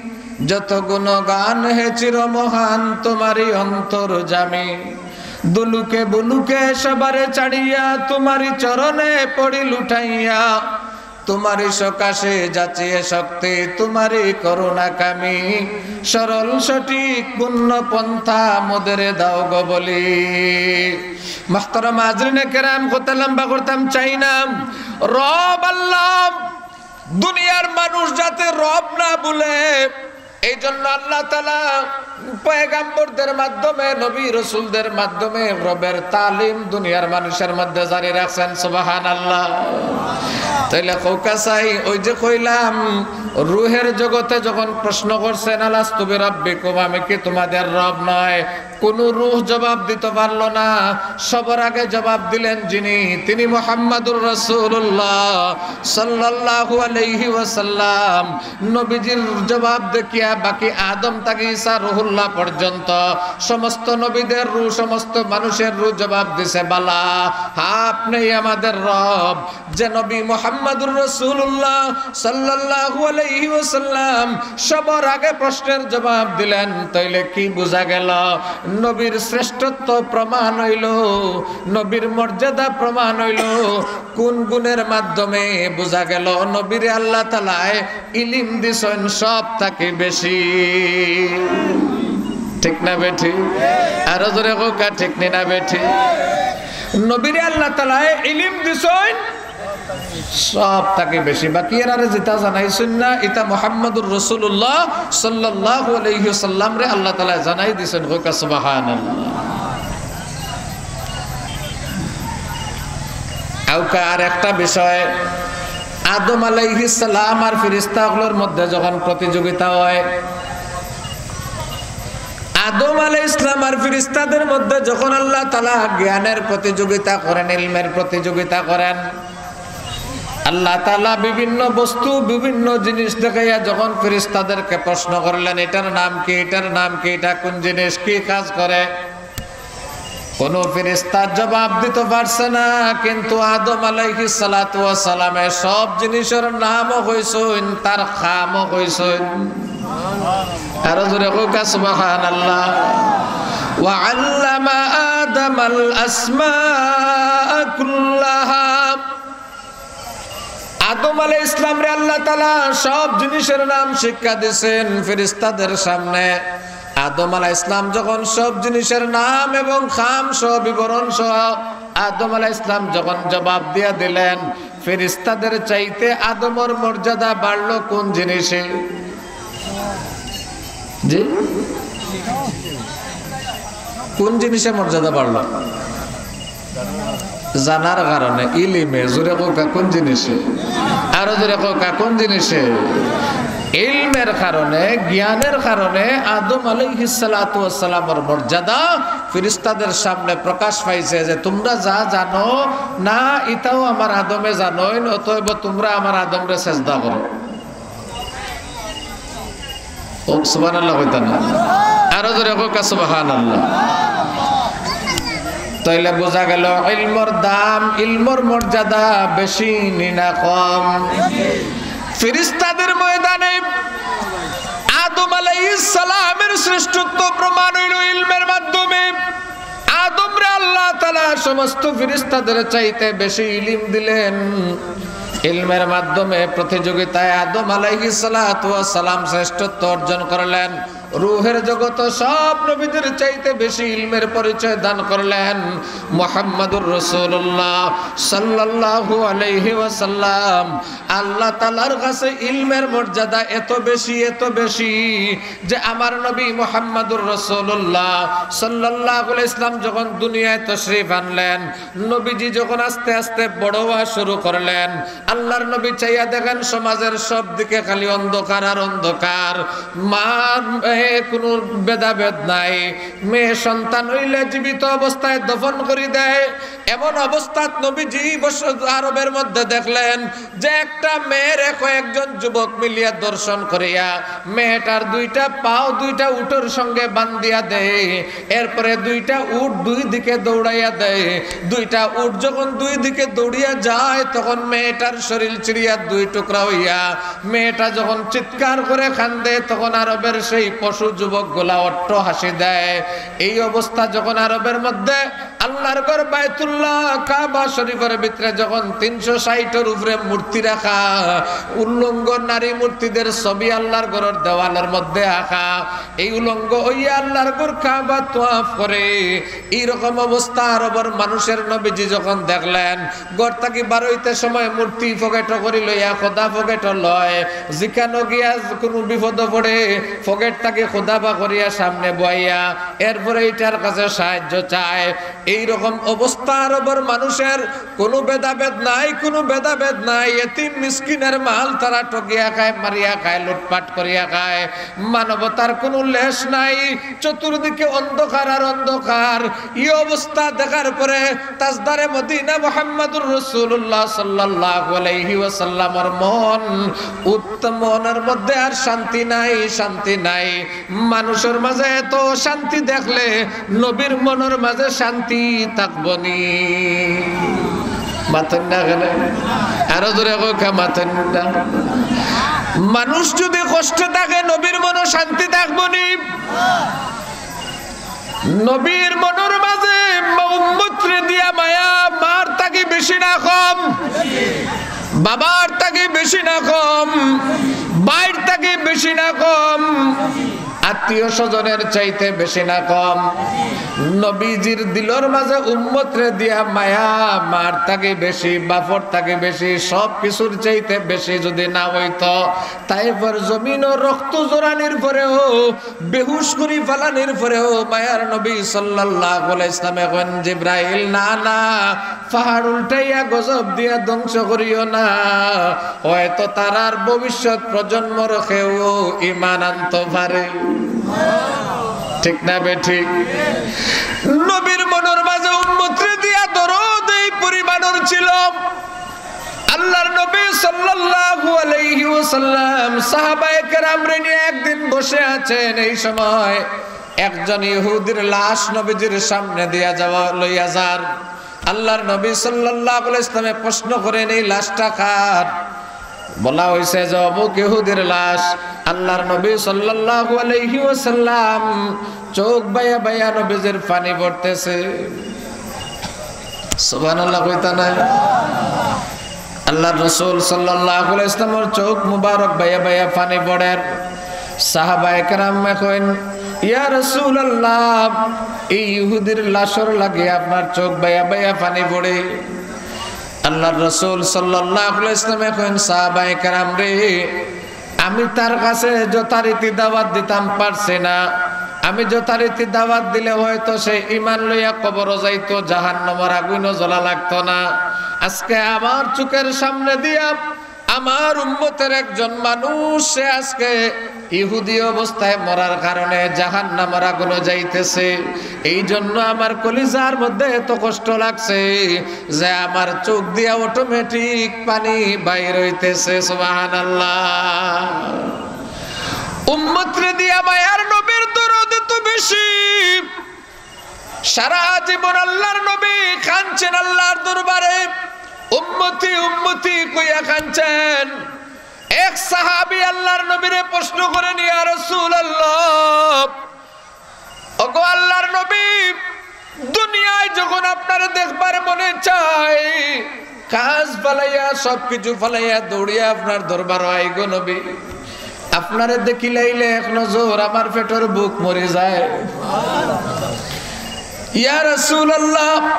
যত গুণগান হে চিরমহান তোমারই অন্তর্যামী। দুলুকে বুলুকে সবারে ছাড়িয়া তোমারই চরণে পড়ি লুটাইয়া, তোমারই সকাশে যাচিয়ে শক্তি, তোমারই করুণা কামি, সরল সঠিক পুণ্য পন্থা মোদের দাও গো বলি। মুহতারাম হাজরিনে কেরাম, কথা লম্বা করতাম চাই না। রব আল্লাহ, দুনিয়ার মানুষ যাতে রব না বলে, এই জন্য আল্লাহ তাআলা পয়গাম্বরদের মাধ্যমে, নবী রসুলদের মাধ্যমে রবের তালিম দুনিয়ার মানুষের মধ্যে জারি রাখছেন। সুবহানাল্লাহ। তাইলে কউক্কা চাই, ওই যে কইলাম, রুহের জগতে যখন প্রশ্ন করছেন, "আলাস্তু বিরাব্বিকুম, আমি কি তোমাদের রব নয়?" কোনো রুহ জবাব দিতে পারলো না। সবার আগে জবাব দিলেন যিনি, তিনি মুহাম্মাদুর রাসূলুল্লাহ সাল্লাল্লাহু আলাইহি ওয়াসাল্লাম। নবীজির জবাব দেখিয়া বাকি আদম থাকি ঈসা রুহুল্লাহ পর্যন্ত সমস্ত নবীদের রুহ, সমস্ত মানুষের রুহ জবাব দিছে, "বালা, হ্যাঁ, আপনিই আমাদের রব।" যে নবী মুহাম্মাদুর রাসূলুল্লাহ সাল্লাল্লাহু আলাইহি ওয়াসাল্লাম সবার আগে প্রশ্নের জবাব দিলেন, তাইলে কি বুঝা গেল? নবীর শ্রেষ্ঠত্ব প্রমাণ হইল, নবীর মর্যাদা প্রমাণ হইল। কোন গুণের মাধ্যমে বুঝা গেল? নবীরে আল্লাহ তাআলায় ইলিম দিছইন সব থাকি বেশি। ঠিক না বেঠিক? আরো জোরে কউক্কা, ঠিক নি না বেঠিক? নবীরে আল্লাহ তাআলায় ইলিম দিছইন সব থাকি বেশি। বাকি এরারে যেটা জানাইছইন না, ইটা মুহাম্মাদুর রাসূলুল্লাহ সাল্লাল্লাহু আলাইহি ওয়াসাল্লামরে আল্লাহ তাআলায় জানাই দিছইন। কউক্কা সুবহানাল্লাহ। আউক্কা আর একটা বিষয়, আদম আলাইহিস সালাম আর ফিরিস্তা অকলর মধ্যে যখন প্রতিযোগিতা হয়, আদম আলাইহিস সালাম আর ফিরিস্তাদের মধ্যে যখন আল্লাহ তাআলা জ্ঞানের প্রতিযোগিতা করেন, ইলমের প্রতিযোগিতা করেন, আল্লাহ তাআলা বিভিন্ন বস্তু, বিভিন্ন জিনিস দেখাইয়া যখন ফিরিস্তাদেরকে প্রশ্ন করলেন, "এটার নাম কি? এটার নাম কি? এটা কোন জিনিস? কি কাজ করে?" কোনো ফিরিস্তা জবাব দিতে পারছে না, কিন্তু আদম আলাইহিস সালাতু ওয়াস সালামে সব জিনিসের নামও কইছইন, তার কামও কইছইন। আরো জোরে কউক্কা সুবহানাল্লাহ। "ওয়া আল্লামা আদামাল আসমাআ কুল্লাহা।" আদম আলাইহিস সালামরে আল্লাহ তাআলা সব জিনিসের নাম শিক্ষা দিছেন ফিরিস্তাদের সামনে। আদম আলাইহিস সালাম যখন সব জিনিসের নাম এবং কাম সহ, বিবরণ সহ আদম আলাইহিস সালাম যখন জবাব দিয়া দিলেন, ফিরিস্তাদের চাইতে আদমর মর্যাদা বাড়লো কোন জিনিসে? জি, কোন জিনিসে মর্যাদা বাড়লো? জানার কারণে, ইলিমে। জোরে কউক্কা, কোন জিনিসে? আরো জোরে কউক্কা, কোন জিনিসে? ইলমের কারণে, জ্ঞানের কারণে আদম আলাইহিস সালাতু ওয়াস সালামর মর্যাদা ফিরিস্তাদের সামনে প্রকাশ পাইছে যে, "তোমরা যা জানো না, ইটাও আমার আদমে জানইন, অতএব তোমরা আমার আদমরে সেজদা করো।" ও, সুবহানাল্লাহ কইতা না? আরো জোরে কউক্কা, সুবহানাল্লাহ। তাইলে বুঝা গেল ইলমর দাম, ইলমর মর্যাদা বেশি নি না কম? ফিরিস্তাদের ময়দানে আদম আলাইহিস সালামের শ্রেষ্ঠত্ব প্রমাণ হইল ইলমের মাধ্যমে। আদমরে আল্লাহ তাআলা সমস্ত ফিরিস্তাদের চাইতে বেশি ইলিম দিলেন। ইলমের মাধ্যমে প্রতিযোগিতায় আদম আলাইহিস সালাতু ওয়াস সালাম শ্রেষ্ঠত্ব অর্জন করলেন। রুহের জগতে সব নবীদের চাইতে বেশি ইলমের পরিচয় দান করলেন মুহাম্মাদুর রাসূলুল্লাহ সাল্লাল্লাহু আলাইহি ওয়াসাল্লাম। আল্লাহ তাআলার কাছে ইলমের মর্যাদা এত বেশি, এত বেশি যে আমার নবী মুহাম্মাদুর রাসূলুল্লাহ সাল্লাল্লাহু আলাইহি ওয়াসাল্লাম যখন দুনিয়ায় তশরিফ আনলেন, নবীজি যখন আস্তে আস্তে বড় হওয়া শুরু করলেন, আল্লাহর নবী চাইয়া দেখেন সমাজের সব দিকে খালি অন্ধকার আর অন্ধকার। মা, মেয়ে কোনো ভেদাভেদ নাই। মেয়ে সন্তান হইলে জীবিত অবস্থায় দফন করি দেয়। এমন অবস্থাত নবীজি বস-, আরবের মধ্যে দেখলেন যে একটা মেয়েরে কয়েকজন যুবক মিলিয়া ধর্ষণ করিয়া মেয়েটার দুইটা পাও দুইটা উটের সঙ্গে বান্ধিয়া দেয়। এরপরে দুইটা উট দুই দিকে দৌড়াইয়া দেয়। দুইটা উট যখন দুই দিকে দৌড়িয়া যায়, তখন মেয়েটার শরীর ছিঁড়িয়া দুই টুকরা হইয়া মেয়েটা যখন চিৎকার করে কান্দে, তখন আরবের সেই পশু যুবকগুলা অট্ট হাসি দেয়। এই অবস্থা যখন আরবের মধ্যে আল্লাহর ঘর বায়তুল্লাহ কাবা শরীফের ভিতরে যখন তিনশো ষাইটর উপরে মূর্তি রাখা, উলঙ্গ নারী মূর্তিদের ছবি আল্লাহর ঘরের দেওয়ালের মধ্যে আঁকা, এই উলঙ্গ অইয়া আল্লাহর ঘর কাবা তোয়াফ করে, এইরকম অবস্থা আরবর মানুষের নবীজি যখন দেখলেন, ঘর থাকি বারইতে সময় মূর্তি পকেটো করি লইয়া খোদা পকেটো লয়, যেখানো গিয়া কুনু বিপদো পড়ে পকেট থাকি খোদা বার করিয়া সামনে বওয়াইয়া এরপরে ইটার কাছে সাহায্য চায়। এইরকম অবস্থা আরবর মানুষের, কুনু ভেদাভেদ নাই, কুনু ভেদাভেদ নাই, এতিম মিসকিনের মাল তারা ঠগিয়া খায়, মারিয়া খায়, লুটপাট করিয়া খায়, মানবতার কুনু লেশ নাই, চতুর্দিকে অন্ধকার আর অন্ধকার। এই অবস্থা দেখার পরে তাজদারে মদিনা মুহাম্মাদুর রাসূলুল্লাহ সাল্লাল্লাহু আলাইহি ওয়াসাল্লামর মন উত্তম, মনের মধ্যে আর শান্তি নাই, শান্তি নাই। মানুষের মাঝে এত শান্তি দেখলে নবীর মনের মাঝে শান্তি থাকবো নি? মাতইন না কেনে? আরো জোরে কউক্কা, মাতইন না। মানুষ যদি কষ্টে থাকে, নবীর মনো শান্তি থাকবো নি? নবীর মনর মাঝে মা-, উম্মতরে দিয়া মায়া মার থাকি বেশি না কম? বাবার থাকি বেশি না কম? ভাইর থাকি বেশি না কম? আত্মীয় স্বজনের চাইতে বেশি না কম? নবীজির দিলর মাঝে উম্মতরে দিয়া মায়া মার থাকি বেশি, বাপর থাকি বেশি, সব কিছুর চাইতে বেশি যদি না অইতো, তাইফর জমিনো রক্ত ঝরানির পরেও, বেহুশ করি ফালানির পরেও মায়ার নবী সাল্লাল্লাহু আলাইহি ওয়াসাল্লামে কইন, "জিব্রাইল, না, না, পাহাড় উল্টাইয়া গজব দিয়া ধ্বংস করিও না, হয়তো তারার ভবিষ্যৎ প্রজন্মর কেউ ঈমান আনতো পারে।" ঠিক না বেঠিক? নবীর মনর মাঝে উম্মতরে দিয়া দরদ এই পরিমাণর ছিল। আল্লাহর নবী সাল্লাল্লাহু আলাইহি ওয়াসাল্লাম সাহাবায়ে কেরামরে নিয়া একদিন বসে আছেন, এই সময় একজন ইহুদির লাশ নবীজির সামনে দিয়া যাওয়া, লইয়া যার। আল্লাহর নবী সাল্লাল্লাহু আলাইহি ওয়াসাল্লামে প্রশ্ন করেন, "এই লাশটা কার?" বলা হইছে যে, "অমুক ইহুদির লাশ।" আল্লাহর নবী সাল্লাল্লাহু আলাইহি ওয়াসাল্লাম চোখ বাইয়া বাইয়া নবীজির পানি পড়তেছে। সুবহানাল্লাহ কইতা না? আল্লাহর রাসূল সাল্লাল্লাহু আলাইহি ওয়াসাল্লামর চোখ মুবারক বাইয়া বাইয়া পানি পড়ের। সাহাবায়ে কেরামে কইন, "ইয়া রাসূলুল্লাহ, এই ইহুদির লাশর লাগি আপনার চোখ বাইয়া বাইয়া পানি পড়ে?" আল্লাহর রাসূল সাল্লাল্লাহু আলাইহি ওয়াসাল্লামে কইন, "সাহাবায়ে কেরাম রে, আমি তার কাছে যথারীতি দাওয়াত দিতাম পারছি না। আমি যথারীতি দাওয়াত দিলে হয়তো সে ঈমান লইয়া কবরো যাইতো, জাহান্নামর আগুইনো জ্বলা লাগতো না। আজকে আমার চোখের সামনে দিয়া আমার উম্মতের একজন মানুষ, সে আজকে ইহুদি অবস্থায় মরার কারণে জাহান্নামর আগুইনো যাইতেছে। এই জন্য আমার কলিজার মধ্যে এত কষ্ট লাগছে যে আমার চোখ দিয়া অটোমেটিক পানি বাইর হইতেছে।" সুবহানাল্লাহ। উম্মতরে দিয়া মায়ার নবীর দরদ এত বেশি, সারা জীবন আল্লাহর নবী কানছেন আল্লাহর দরবারে, "উম্মতি, উম্মতি" কইয়া কানছেন। এক সাহাবী আল্লাহর নবীরে প্রশ্ন করেন, "ইয়া রাসূলুল্লাহ, ওগো আল্লাহর নবী, দুনিয়ায় যখন আপনারে দেখবার মনে চায়, কাজ ফালাইয়া, সবকিছু ফালাইয়া দৌড়িয়া আপনার দরবারো আই গো নবী। আপনারে দেখিলাইলে এক নজর আমার পেটর ভুক মরি যায়। ইয়া রাসূলুল্লাহ,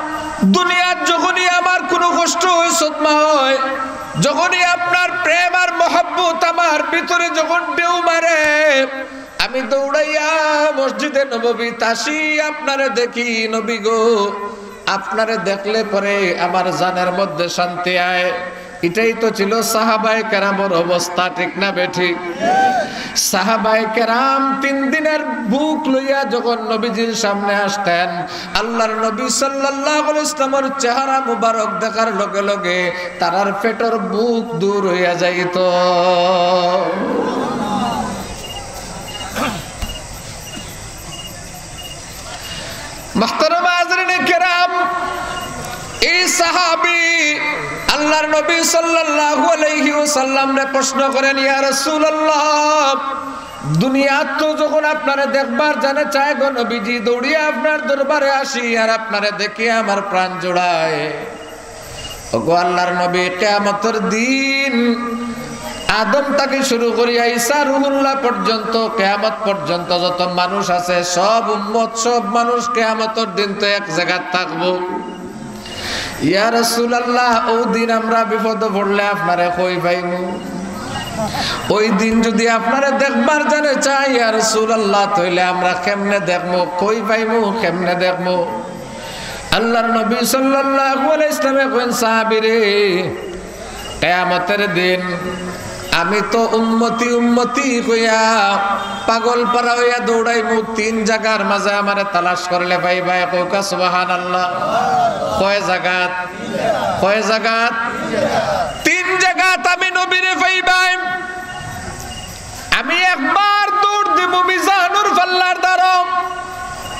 দুনিয়াত যখনই আমার কোনো কষ্ট হয়, সদমা হয়, যখনই আপনার প্রেম আর মহব্বত আমার ভিতরে যখন ঢেউ মারে, আমি দৌড়াইয়া মসজিদে নববীত আসি, আপনারে দেখি নবী গো, আপনারে দেখলে পরে আমার জানের মধ্যে শান্তি আয়।" এটাই তো ছিল সাহাবায়ে কেরামর অবস্থা, ঠিক না বেঠিক? সাহাবায়ে কেরাম তিন দিনের ভুক লইয়া যখন নবীজির সামনে আসতেন, আল্লাহর নবী সাল্লাল্লাহু আলাইহি ওয়াসাল্লামর চেহারা মুবারক দেখার লগে লগে তারার পেটর ভুক দূর হইয়া যাইত। মুহতারাম হাজিরিনে কেরাম, এই সাহাবী আল্লাহর নবী সাল্লাল্লাহু আলাইহি ওয়াসাল্লামরে প্রশ্ন করেন, "ইয়া রাসূলুল্লাহ, দুনিয়াত তো যখন আপনারে দেখবার জানে চায় গো নবীজি, দৌড়িয়া আপনার দরবারে আসি, আর আপনারে দেখিয়া আমার প্রাণ জুড়ায়। ওগো আল্লাহর নবী, কিয়ামতর দিন আদম থাকি শুরু করিয়া ঈসা রুহুল্লাহ পর্যন্ত, কিয়ামত পর্যন্ত যত মানুষ আছে, সব উম্মত, সব মানুষ কিয়ামতর দিন তো এক জাগাত থাকবো। ইয়া রাসূলুল্লাহ, ওই দিন আমরা বিপদে পড়লে আপনারে কই পাইমু? ওই দিন যদি আপনারে দেখবার জানে চায়, ইয়া রাসূলুল্লাহ, তাইলে আমরা কেমনে দেখমু? কই পাইমু? কেমনে দেখমু? আল্লাহর নবী সাল্লাল্লাহু আলাইহি ওয়াসাল্লামে কইন, সাহাবীরে, কিয়ামতের দিন আমি তো উম্মতি উম্মতি কইয়া পাগল পারা হইয়া দৌড়াইমু, তিন জাগার মাঝে আমারে তালাশ করলে পাইবায়। কউক্কা সুবহানাল্লাহ। কয় জাগাত? কয় জাগাত? তিন জাগাত আমি নবীরে পাইবায়। আমি একবার দৌড় দিমু মিজানুর পাল্লার দ্বারো,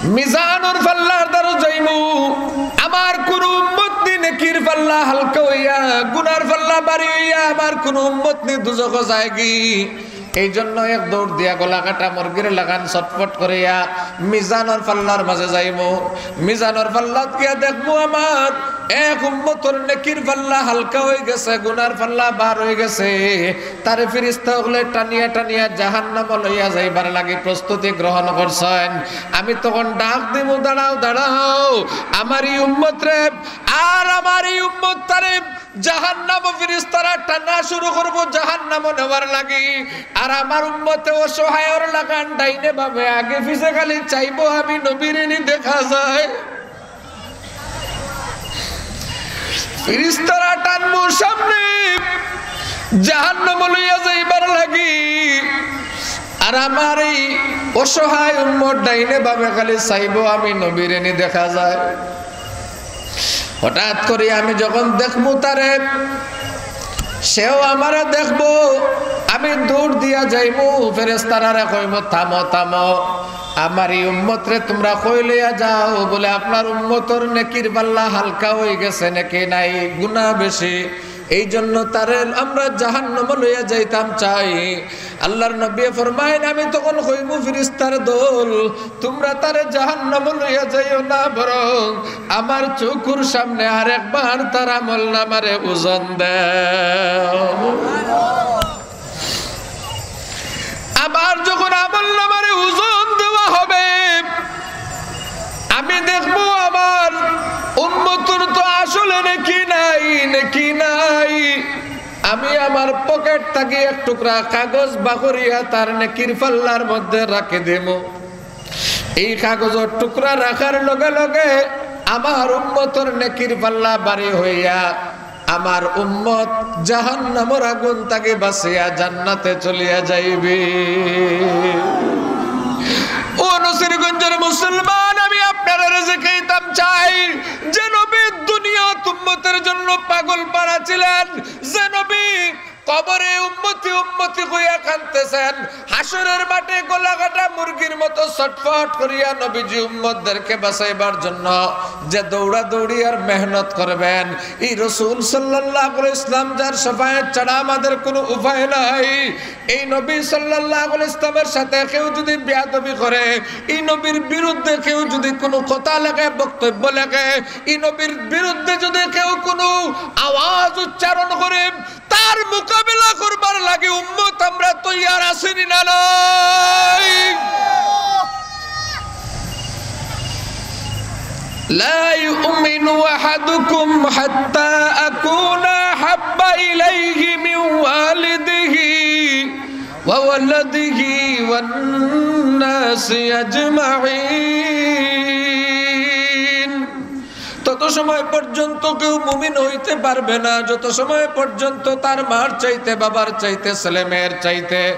মিজানুর পাল্লার দ্বারো যাইমু। আমার কুনু উম্মত নি নেকির পাল্লা হালকা হইয়া, গুনার পাল্লা ভারি হইয়া, আমার কুনু উম্মত নি দুজখো যায়গি। এই জন্য এক দৌড় দিয়া গলা কাটা মুরগির লাখান ছটফট করিয়া মিজানর পাল্লার মাঝে যাইমু। মিজানর পাল্লাত গিয়া দেখমু আমার এক উম্মতর নেকির পাল্লা হালকা হই গেছে, গুনার পাল্লা ভার হই গেছে। তারে ফিরিস্তা অকলে টানিয়া টানিয়া জাহান্নামো লইয়া যাইবার লাগি প্রস্তুতি গ্রহণ করছইন। আমি তখন ডাক দিমু, দাঁড়াও, দাঁড়াও, আমার ই উম্মতরে আর আমার ই উম্মতটারে জাহান্নামো ফিরিস্তারা টানা শুরু করবো জাহান্নামো নেওয়ার লাগি। আর আমার উম্মতে অসহায়র লাখান ডাইনে বামে আগে পিছে খালি চাইবো আমি নবীরে নি দেখা যায়। ফিরিস্তারা টানবো সামনে জাহান্নামো লইয়া যাইবার লাগি। আর আমার এই অসহায় উম্মত ডাইনে বামে খালি চাইবো আমি নবীরে নি দেখা যায়। হঠাৎ করি আমি যখন দেখমু তারে, সেও আমারে দেখবো, আমি দৌড় দিয়া যাইমু, ফেরেশতারারে কইমু, "থামো, থামো, আমার এই উম্মতরে তুমরা কই লইয়া যাও?" বলে, "আপনার উম্মতর নেকির পাল্লা হালকা হই গেছে, নেকি নাই, গুনাহ বেশি, এই জন্য তারে আমরা জাহান্নামো লইয়া যাইতাম চাই।" আল্লাহর নবী ফরমাইন, আমি তখন কইমু, "ফিরিস্তার দল, তুমরা তারে জাহান্নামো লইয়া যাইও না, বরং আমার চকুর সামনে আরেকবার তার আমল নামারে ওজন দেও।" আবার যখন আমল নামারে ওজন দেওয়া হবে, আমি দেখমু আমার উম্মতর তো আসলে নেকি নাই, নেকি নাই। আমি আমার পকেট থাকি এক টুকরা কাগজ বার করিয়া তার নেকির পাল্লার মধ্যে রাখি দিমু। এই কাগজর টুকরা রাখার লগে লগে আমার উম্মতর নেকির পাল্লা ভারি হইয়া আমার উম্মত জাহান্নামর আগুন থাকি বাঁচিয়া জান্নাতে চলিয়া যাইবে। ও নসিরগঞ্জর মুসলমান, আমি আপনারারে জিকাইতাম চাই, যে নবী দুনিয়াত উম্মতের জন্য পাগল পারা ছিলেন, যে নবী কবরে উম্মতি উম্মতি কইয়া কানতেছেন, হাশরের মাঠে গলা কাটা মুরগির মতো ছটফট করিয়া নবীজি উম্মতদেরকে বাঁচাইবার জন্য যে দৌড়াদৌড়ি আর মেহনত করবেন, এই রসুল সাল্লাল্লাহু আলাইহি ইসলাম যার শাফায়াত ছাড়া আমাদের কোনো উপায় নাই। এই নবী সাল্লাল্লাহু আলাইহি ইসলামের সাথে কেউ যদি বেয়াদবি করে, এই নবীর বিরুদ্ধে কেউ যদি কোনো কথা লেখে, বক্তব্য লেখে, এই নবীর বিরুদ্ধে যদি কেউ কোনো আওয়াজ উচ্চারণ করে, তার মোকাবেলা করবার লাগি উম্মত আমরা তৈয়ার আছি নি না নাই? لا يؤمن أحدكم حتى أكون أحب إليه من والده وولده والناس أجمعين। তত সময় পর্যন্ত কেউ মুমিন হইতে পারবে না, যত সময় পর্যন্ত তার মার চাইতে, বাবার চাইতে, ছেলে মেয়ের চাইতে,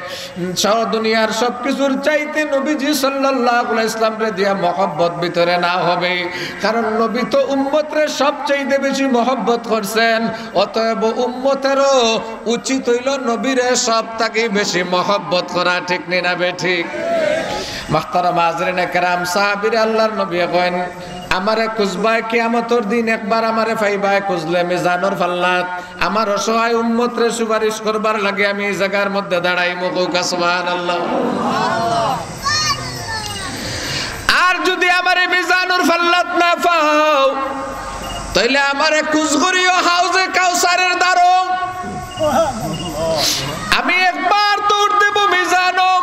সব দুনিয়ার সব কিছুর চাইতে নবীজি সাল্লাল্লাহু আলাইহি ইসলামরে দিয়া মহব্বত ভিতরে না হবে। কারণ নবী তো উম্মতরে সব চাইতে বেশি মহব্বত করছেন। অতএব উম্মতেরও উচিত হইল নবীরে সব থাকি বেশি মহব্বত করা, ঠিক নি না বেঠিক? মুহতারাম হাজিরিনে কেরাম, সাহাবীরে আল্লাহর নবী কইন, আমারে খুঁজবায় কিয়ামতর দিন, একবার আমারে পাইবায় খুঁজলে মিজানর পাল্লাত। আমার অসহায় উম্মতরে সুপারিশ করবার লাগি আমি ই জাগার মধ্যে দাঁড়াইমু। কউক্কা সুবহানাল্লাহ। আর যুদি আমারে মিজানর পাল্লাত না পাও, তাইলে আমারে খুঁজ করিও হাউজে কাউসারের দ্বারো। আমি একবার দৌড় দিমু মিজানো,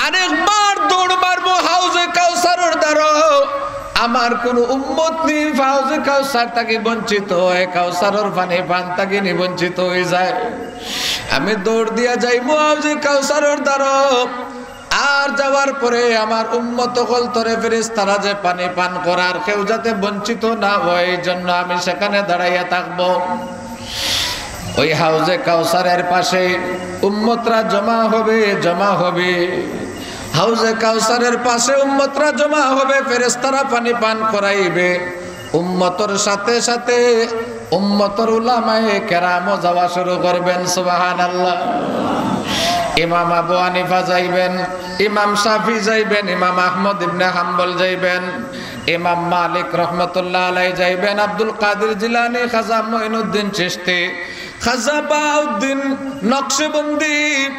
আরেকবার দৌড় মারমু হাউজে কাউসারের দ্বারো। আমার কুনু উম্মত নি হাউজে কাউসার থাকি বঞ্চিত অয়, কাউসারের পানি পান থাকি নি বঞ্চিত অইযায়। আমি দৌড় দিয়া যাইমু হাউজে কাউসারের দ্বারো। আর যাওয়ার পরে আমার উম্মত অকলতরে ফেরেশতারা যে পানি পান করার, কেউ যাতে বঞ্চিত না অয়, এই জন্য আমি সেখানে দাঁড়াইয়া থাকমু। ওই হাউজে কাউসারের পাশে উম্মতরা জমা হবে, জমা হবে। হাউজে কাউসারের পাশে উম্মতরা জমা হবে, ফেরেশতারা পানি পান করাইবে। উম্মতর সাথে সাথে উম্মতর উলামায়ে কেরামও যাওয়া শুরু করবেন। সুবহানাল্লাহ। ইমাম আবু হানিফা যাইবেন, ইমাম শাফি যাইবেন, ইমাম আহমদ ইবনে হাম্বল যাইবেন, ইমাম মালিক রহমতুল্লাহ আলাই যাইবেন, আব্দুল কাদির জিলানী, খাজা মঈনুদ্দিন চিশতি, খাজা বাহাউদ্দিন নকশবন্দি,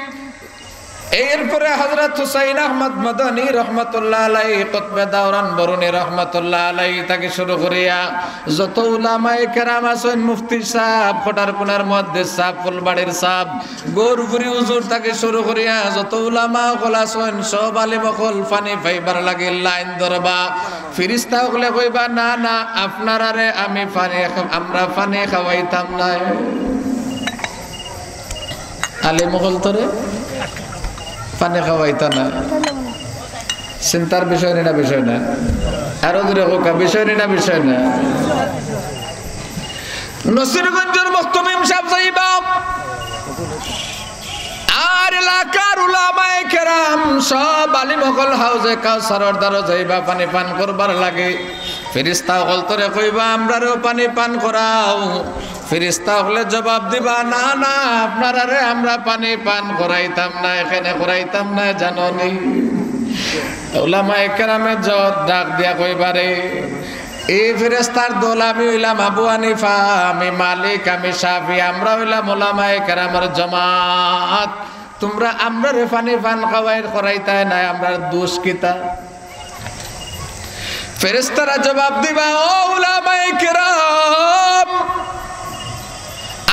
এরপরে হযরত হুসাইন আহমদ মাদানী রহমতুল্লাহ আলাই, কুতবে দাওরান বরুণী রহমতুল্লাহ আলাই থাকি শুরু করিয়া যত উলামায়ে কেরাম আছইন, মুফতি সাব, কটারকুনার মুহাদ্দিস সাব, ফুলবাড়ির সাব, গৌরপুরী হুজুর থাকি শুরু করিয়া যত উলামা অকল আছইন, সব আলিম অকল পানি পাইবার লাগি লাইন ধরবা। ফিরিস্তা অকলে কইবা, "না, না, আপনারারে আমি পানি খা-, আমরা পানি খাওয়াইতাম নায়।" আলিম অকলতরে পানি খাওয়াইতা নায়। চিন্তার বিষয় নি না বিষয় নায়? আরো জোরে কউক্কা, বিষয় নি না বিষয় নায়? নসিরগঞ্জর মুহতামিম সাব যাইবা, আর এলাকার উলামায়ে কেরাম সব আলিম অকল হাউজে কাউসারর দ্বারো যাইবা পানি পান করবার লাগি। ফিরিস্তা অকলতরে কইবা, "আমরারেও পানি পান করাও।" ফিরিস্তা অকলে জবাব দিবা, "না, না, আপনারারে আমরা পানি পান করাইতাম নায়, কেনে করাইতাম নায় জানো নি?" উলামায়ে কেরামে জবাব ডাক দিয়া কইবা, "রে, এই ফিরিস্তার দল, আমি অইলাম আবু হানিফা, আমি মালিক, আমি শাফি, আমরা অইলাম উলামায়ে কেরামর জমাত। তুমরা আমরারে পানি পান খাওয়াইর করাইতায় নায়, আমরার দোষ কিতা?" ফেরেশতারা জবাব দিবা, "ও উলামায়ে কেরাম,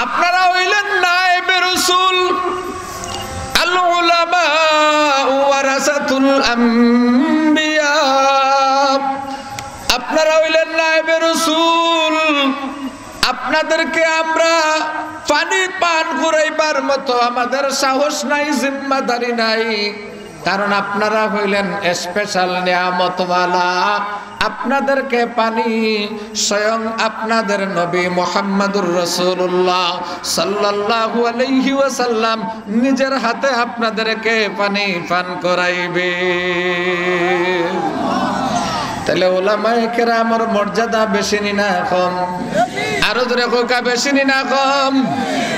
আপনারা অইলেন নায়েবে রসুল, আল উলামা ওয়ারাসাতুল আম্বিয়া, আপনারা অইলেন নায়েবে রসুল, আপনাদেরকে আমরা পানি পান করাইবার মতো আমাদের সাহস নাই, জিম্মাদারি নাই।" কারণ আপনারা হইলেন স্পেশাল নিয়ামতওয়ালা। আপনাদেরকে পানি স্বয়ং আপনাদের নবী মুহাম্মাদুর রাসূলুল্লাহ সাল্লাল্লাহু আলাইহি ওয়াসাল্লাম নিজের হাতে আপনাদেরকে পানি পান করাইবে। তাহলে ওলামায়ে কেরামর মর্যাদা বেশি নি না কম? আরো জোরে কউক্কা, বেশি নি না কম?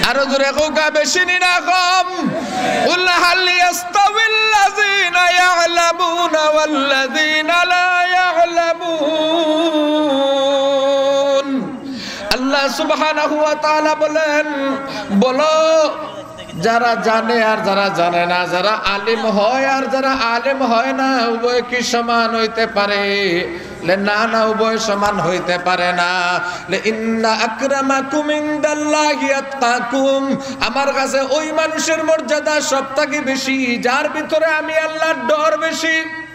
আরো জোরে কউক্কা, বেশি নি না কম? قل هل يستوي الذين يعلمون والذين لا يعلمون। আল্লাহ সুবহানাহু ওয়া তাআলা বলেন, বলো, যারা জানে আর যারা জানে না, যারা আলিম হয় আর যারা আলিম হয় না, উভয় কি সমান হইতে পারে? বলে, না, না, উভয় সমান হইতে পারে না। বলে, ইন্না আকরামাকুম ইনদাল্লাহি আতকাকুম, আমার কাছে ওই মানুষের মর্যাদা সব থাকি বেশি, যার ভিতরে আমি আল্লাহর ডর বেশি।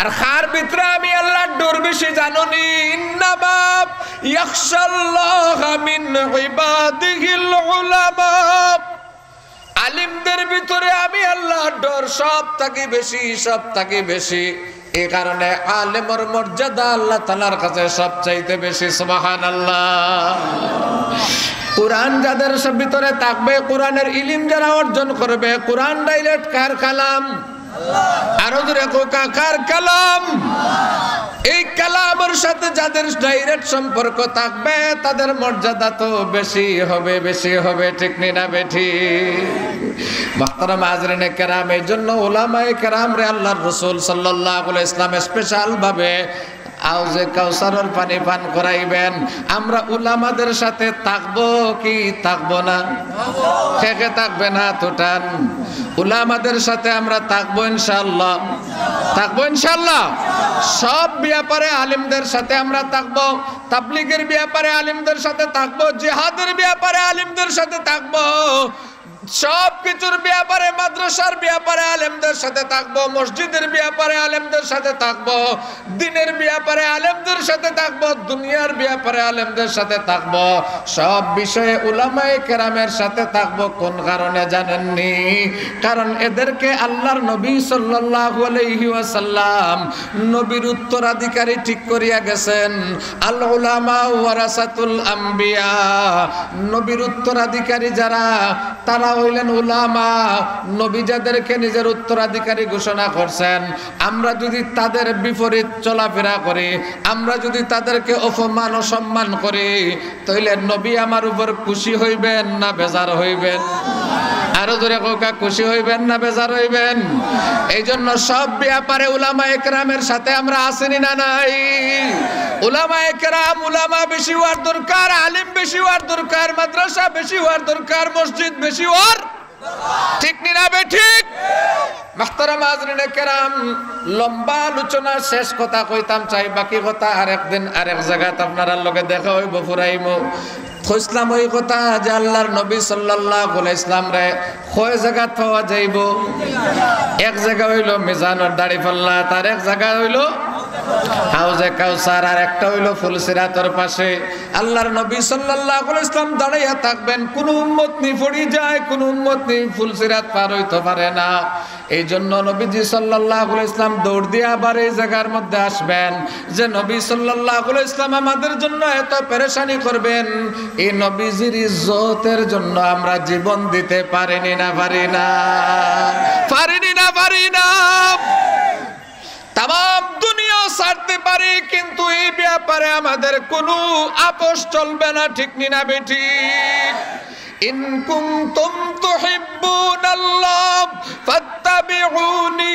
আর কার ভিতরে আমি আল্লাহর ডর বেশি জানো নি? ইন্নামা ইয়াখশাল্লাহা মিন ইবাদিহিল উলামা। আলিমদের ভিতরে আমি আল্লাহর ডর সব থাকি বেশি, সব থাকি বেশি। এই কারণে আলেমর মর্যাদা আল্লাহ তাআলার কাছে সবচাইতে বেশি। সুবহানাল্লাহ। কোরআন যাদের সব ভিতরে থাকবে, কোরআনের ইলিম যারা অর্জন করবে, কোরআন ডাইরেক্ট কার কালাম? আরো জোরে কউক্কা, কার কালাম? এই কালামের সাথে যাদের ডাইরেক্ট সম্পর্ক থাকবে, তাদের মর্যাদা তো বেশি হবে, বেশি হবে, ঠিক নি না বেঠিক? মুহতারাম হাজিরিনে কেরাম, এই জন্য উলামায়ে কেরামরে আল্লাহর রাসূল সাল্লাল্লাহু আলাইহি ওয়াসাল্লাম স্পেশাল ভাবে হাউজে কাউসারর পানি পান করাইবেন। আমরা উলামাদের সাথে থাকবো কি থাকবো না? কে কে থাকবেন, হাত উঠান। উলামাদের সাথে আমরা থাকবো ইনশাআল্লাহ, থাকবো ইনশাআল্লাহ। সব ব্যাপারে আলিমদের সাথে আমরা থাকবো, তাবলিগের ব্যাপারে আলিমদের সাথে থাকবো, জিহাদের ব্যাপারে আলিমদের সাথে থাকবো, সব কিছুর ব্যাপারে, মাদ্রাসার ব্যাপারে আলেমদের সাথে থাকবো, মসজিদের ব্যাপারে আলেমদের সাথে থাকবো, দিনের ব্যাপারে আলেমদের সাথে থাকবো, দুনিয়ার ব্যাপারে আলেমদের সাথে থাকবো, সব বিষয়ে উলামায়ে কেরামের সাথে থাকবো। কোন কারণে জানেননি? কারণ এদেরকে আল্লাহর নবী সাল্লাল্লাহু আলাইহি ওয়াসাল্লাম নবীর উত্তরাধিকারী ঠিক করিয়া গেছেন। আল উলামা ওয়ারাসাতুল আম্বিয়া, নবীর উত্তরাধিকারী যারা, তারা হইলেন উলামা। নবী যাদেরকে নিজের উত্তরাধিকারী ঘোষণা করছেন, আমরা যদি তাদের বিপরীত চলাফেরা করি, আমরা যদি তাদেরকে অপমান অসম্মান করি, তাইলে নবী আমার উপর খুশি হইবেন না বেজার হইবেন? আরো জোরে কউক্কা, খুশি হইবেন না বেজার হইবেন? এই জন্য সব ব্যাপারে উলামায়ে কেরামের সাথে আমরা আছি নি না নাই? উলামায়ে কেরাম, উলামা বেশি হওয়ার দরকার, আলিম বেশি হওয়ার দরকার, মাদ্রাসা বেশি হওয়ার দরকার, মসজিদ বেশি হওয়ার, ঠিক নি না বেঠিক? মাহতারাম হাজরিনে কেরাম, লম্বা আলোচনা, শেষ কথা কইতাম চাই, বাকি কথা আরেক দিন আরেক জাগাত আপনারার লগে দেখা অইবো, ফুরাইমু। কইছলাম ওই কথা যে আল্লাহর নবী সাল্লাল্লাহু আলাইহি ওয়াসাল্লামরে কয় জাগাত পাওয়া যাইবো? এক জাগা অইলো মিজানর দাড়িপাল্লাত, আর এক জাগা অইলো হাউজে কাউসার, আর একটা অইলো ফুলসিরাতর পাশে। আল্লাহর নবী সাল্লাল্লাহু আলাইহি ওয়াসাল্লাম দাঁড়াইয়া থাকবেন, কুনু উম্মত নি পড়ি যায়, কুনু উম্মত নি ফুলসিরাত পার অইতো পারে না। এই জন্য নবীজি সাল্লাল্লাহু আলাইহি ওয়াসাল্লাম দৌড় দিয়া আবার এই জাগার মধ্যে আসবেন, যে নবী সাল্লাল্লাহু আলাইহি ওয়াসাল্লাম আমাদের জন্য এত পেরেশানি করবেন। এই নবীজির ইজ্জতের জন্য আমরা জীবন দিতে পারি নি না পারি না? পারি নি না পারি না? তামাম দুনিয়া ছাড়তে পারি, কিন্তু এই ব্যাপারে আমাদের কুনু আপোষ চলবে না, ঠিক নি না বেঠিক? ইন কুনতুম তুহিব্বুনাল্লাহ ফাত্তাবিউনি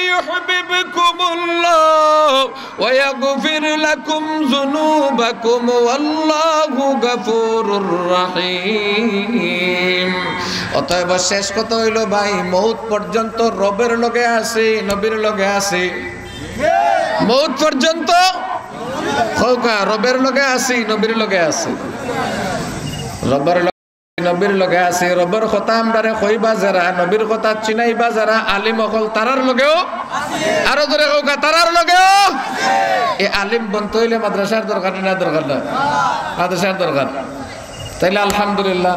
ইউহবিবকুমুল্লাহ ওয়া ইয়াগফির লাকুম যুনুবাকুম ওয়াল্লাহু গাফুরুর রাহিম। অতএব শেষ কথা অইলো ভাই, মউত পর্যন্ত রবের লগে আছি, নবীর লগে আছি। মউত পর্যন্ত কউক্কা, রবের লগে আছি, নবীর লগে আছি। রবের লগে, নবীর লগে আছি। রবের কথা আমরারে কইবা যারা, নবীর কথা চিনাইবা যারা, আলিম অকল তারার লগেও, আরো জোরে কউক্কা, তারার লগেও। এই আলিম বনতে অইলে মাদ্রাসার দরকার না, দরকার না? মাদ্রাসার দরকার। তাইলে আলহামদুলিল্লাহ।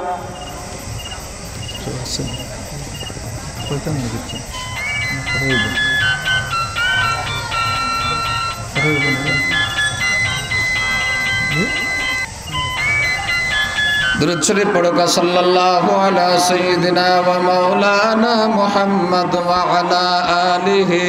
দুরূদ শরীফ পড়ুক্কা, সাল্লাল্লাহু আলা সাইয়্যিদিনা ওয়া মাওলানা মুহাম্মদ ওয়া আলা আলিহি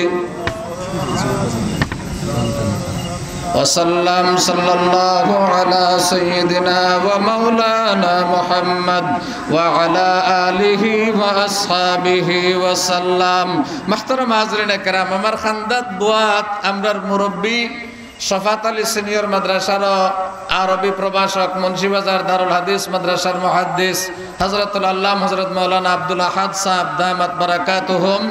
ওয়া সাল্লাম, সাল্লাল্লাহু আলা সাইয়্যিদিনা ওয়া মাওলানা মুহাম্মদ ওয়া আলা আলিহি ওয়া আসহাবিহি ওয়া সাল্লাম। মুহতারাম হাজিরিনে কেরাম, আমার খান্দাত বুয়াত আমরার মুরব্বি শফাত আলী সিনিয়র মাদ্রাসার আরবি প্রভাষক, মুন্সিবাজার দারুল হাদিস মাদ্রাসার মুহাদ্দিস হযরতুল আল্লাম হযরত মাওলানা আব্দুল আহাদ সাহেব দামাত বারাকাতুহুম।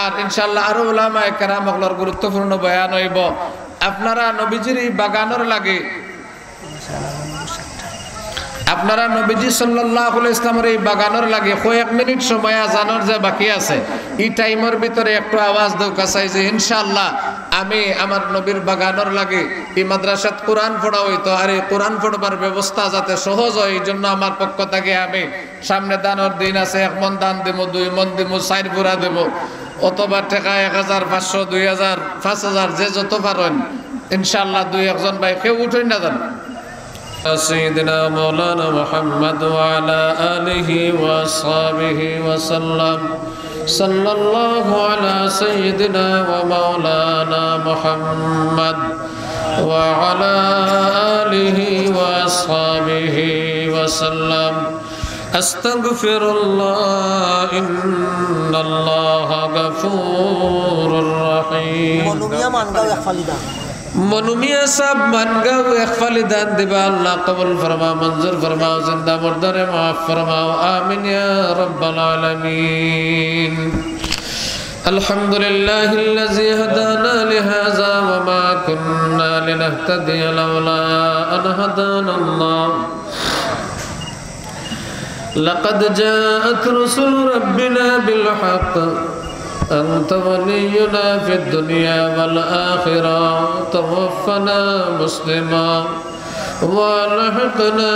আর ইনশাআল্লাহ আরো উলামায়ে কেরাম অকলর গুরুত্বপূর্ণ বয়ান অইবো। আপনারা নবীজির এই বাগানর লাগি, আপনারা নবীজি সাল্লাল্লাহু আলাইহি ওয়াসাল্লামর এই বাগানর লাগি কয়েক মিনিট সময় আজানর যে বাকি আছে, এই টাইমর ভিতরে একটু আওয়াজ দেউক্কা চাই যে ইনশাআল্লাহ আমি আমার নবীর বাগানর লাগি এই মাদ্রাসাত কোরআন পড়া অইতো, আর এই কোরআন পড়বার ব্যবস্থা যাতে সহজ হয়, এই জন্য আমার পক্ষ থাকি আমি সামনে দানর দিন আছে, এক মণ ধান দিমু, দুই মণ দিমু, চাইর পুরা দিমু, অথবা টেকা এক হাজার, পাঁচশো, দুই হাজার, পাঁচ হাজার, যে যত পারইন, ইনশাআল্লাহ দুই একজন ভাই কেউ উঠইন না জানো। سيدنا مولانا محمد وعلى آله وأصحابه وسلم. صلى الله على سيدنا ومولانا محمد وعلى آله وأصحابه وسلم. أستغفر الله، إن الله غفور رحيم. মনুমিয়া মানগাঁও এক ফালি দা। মনু মিয়া সাব মানগাঁও এক ফালি দান দিবা, আল্লাহ কবুল ফরমাও, মঞ্জুর ফরমাও, জিন্দা মুর্দারে মাফ ফরমাও, আমিন ইয়া রাব্বাল আলামিন। الحمد لله الذي هدانا لهذا وما كنا لنهتدي لولا أن هدانا الله. لقد جاءت رسل ربنا بالحق. أنت ولينا في الدنيا والآخرة. توفنا مسلما وألحقنا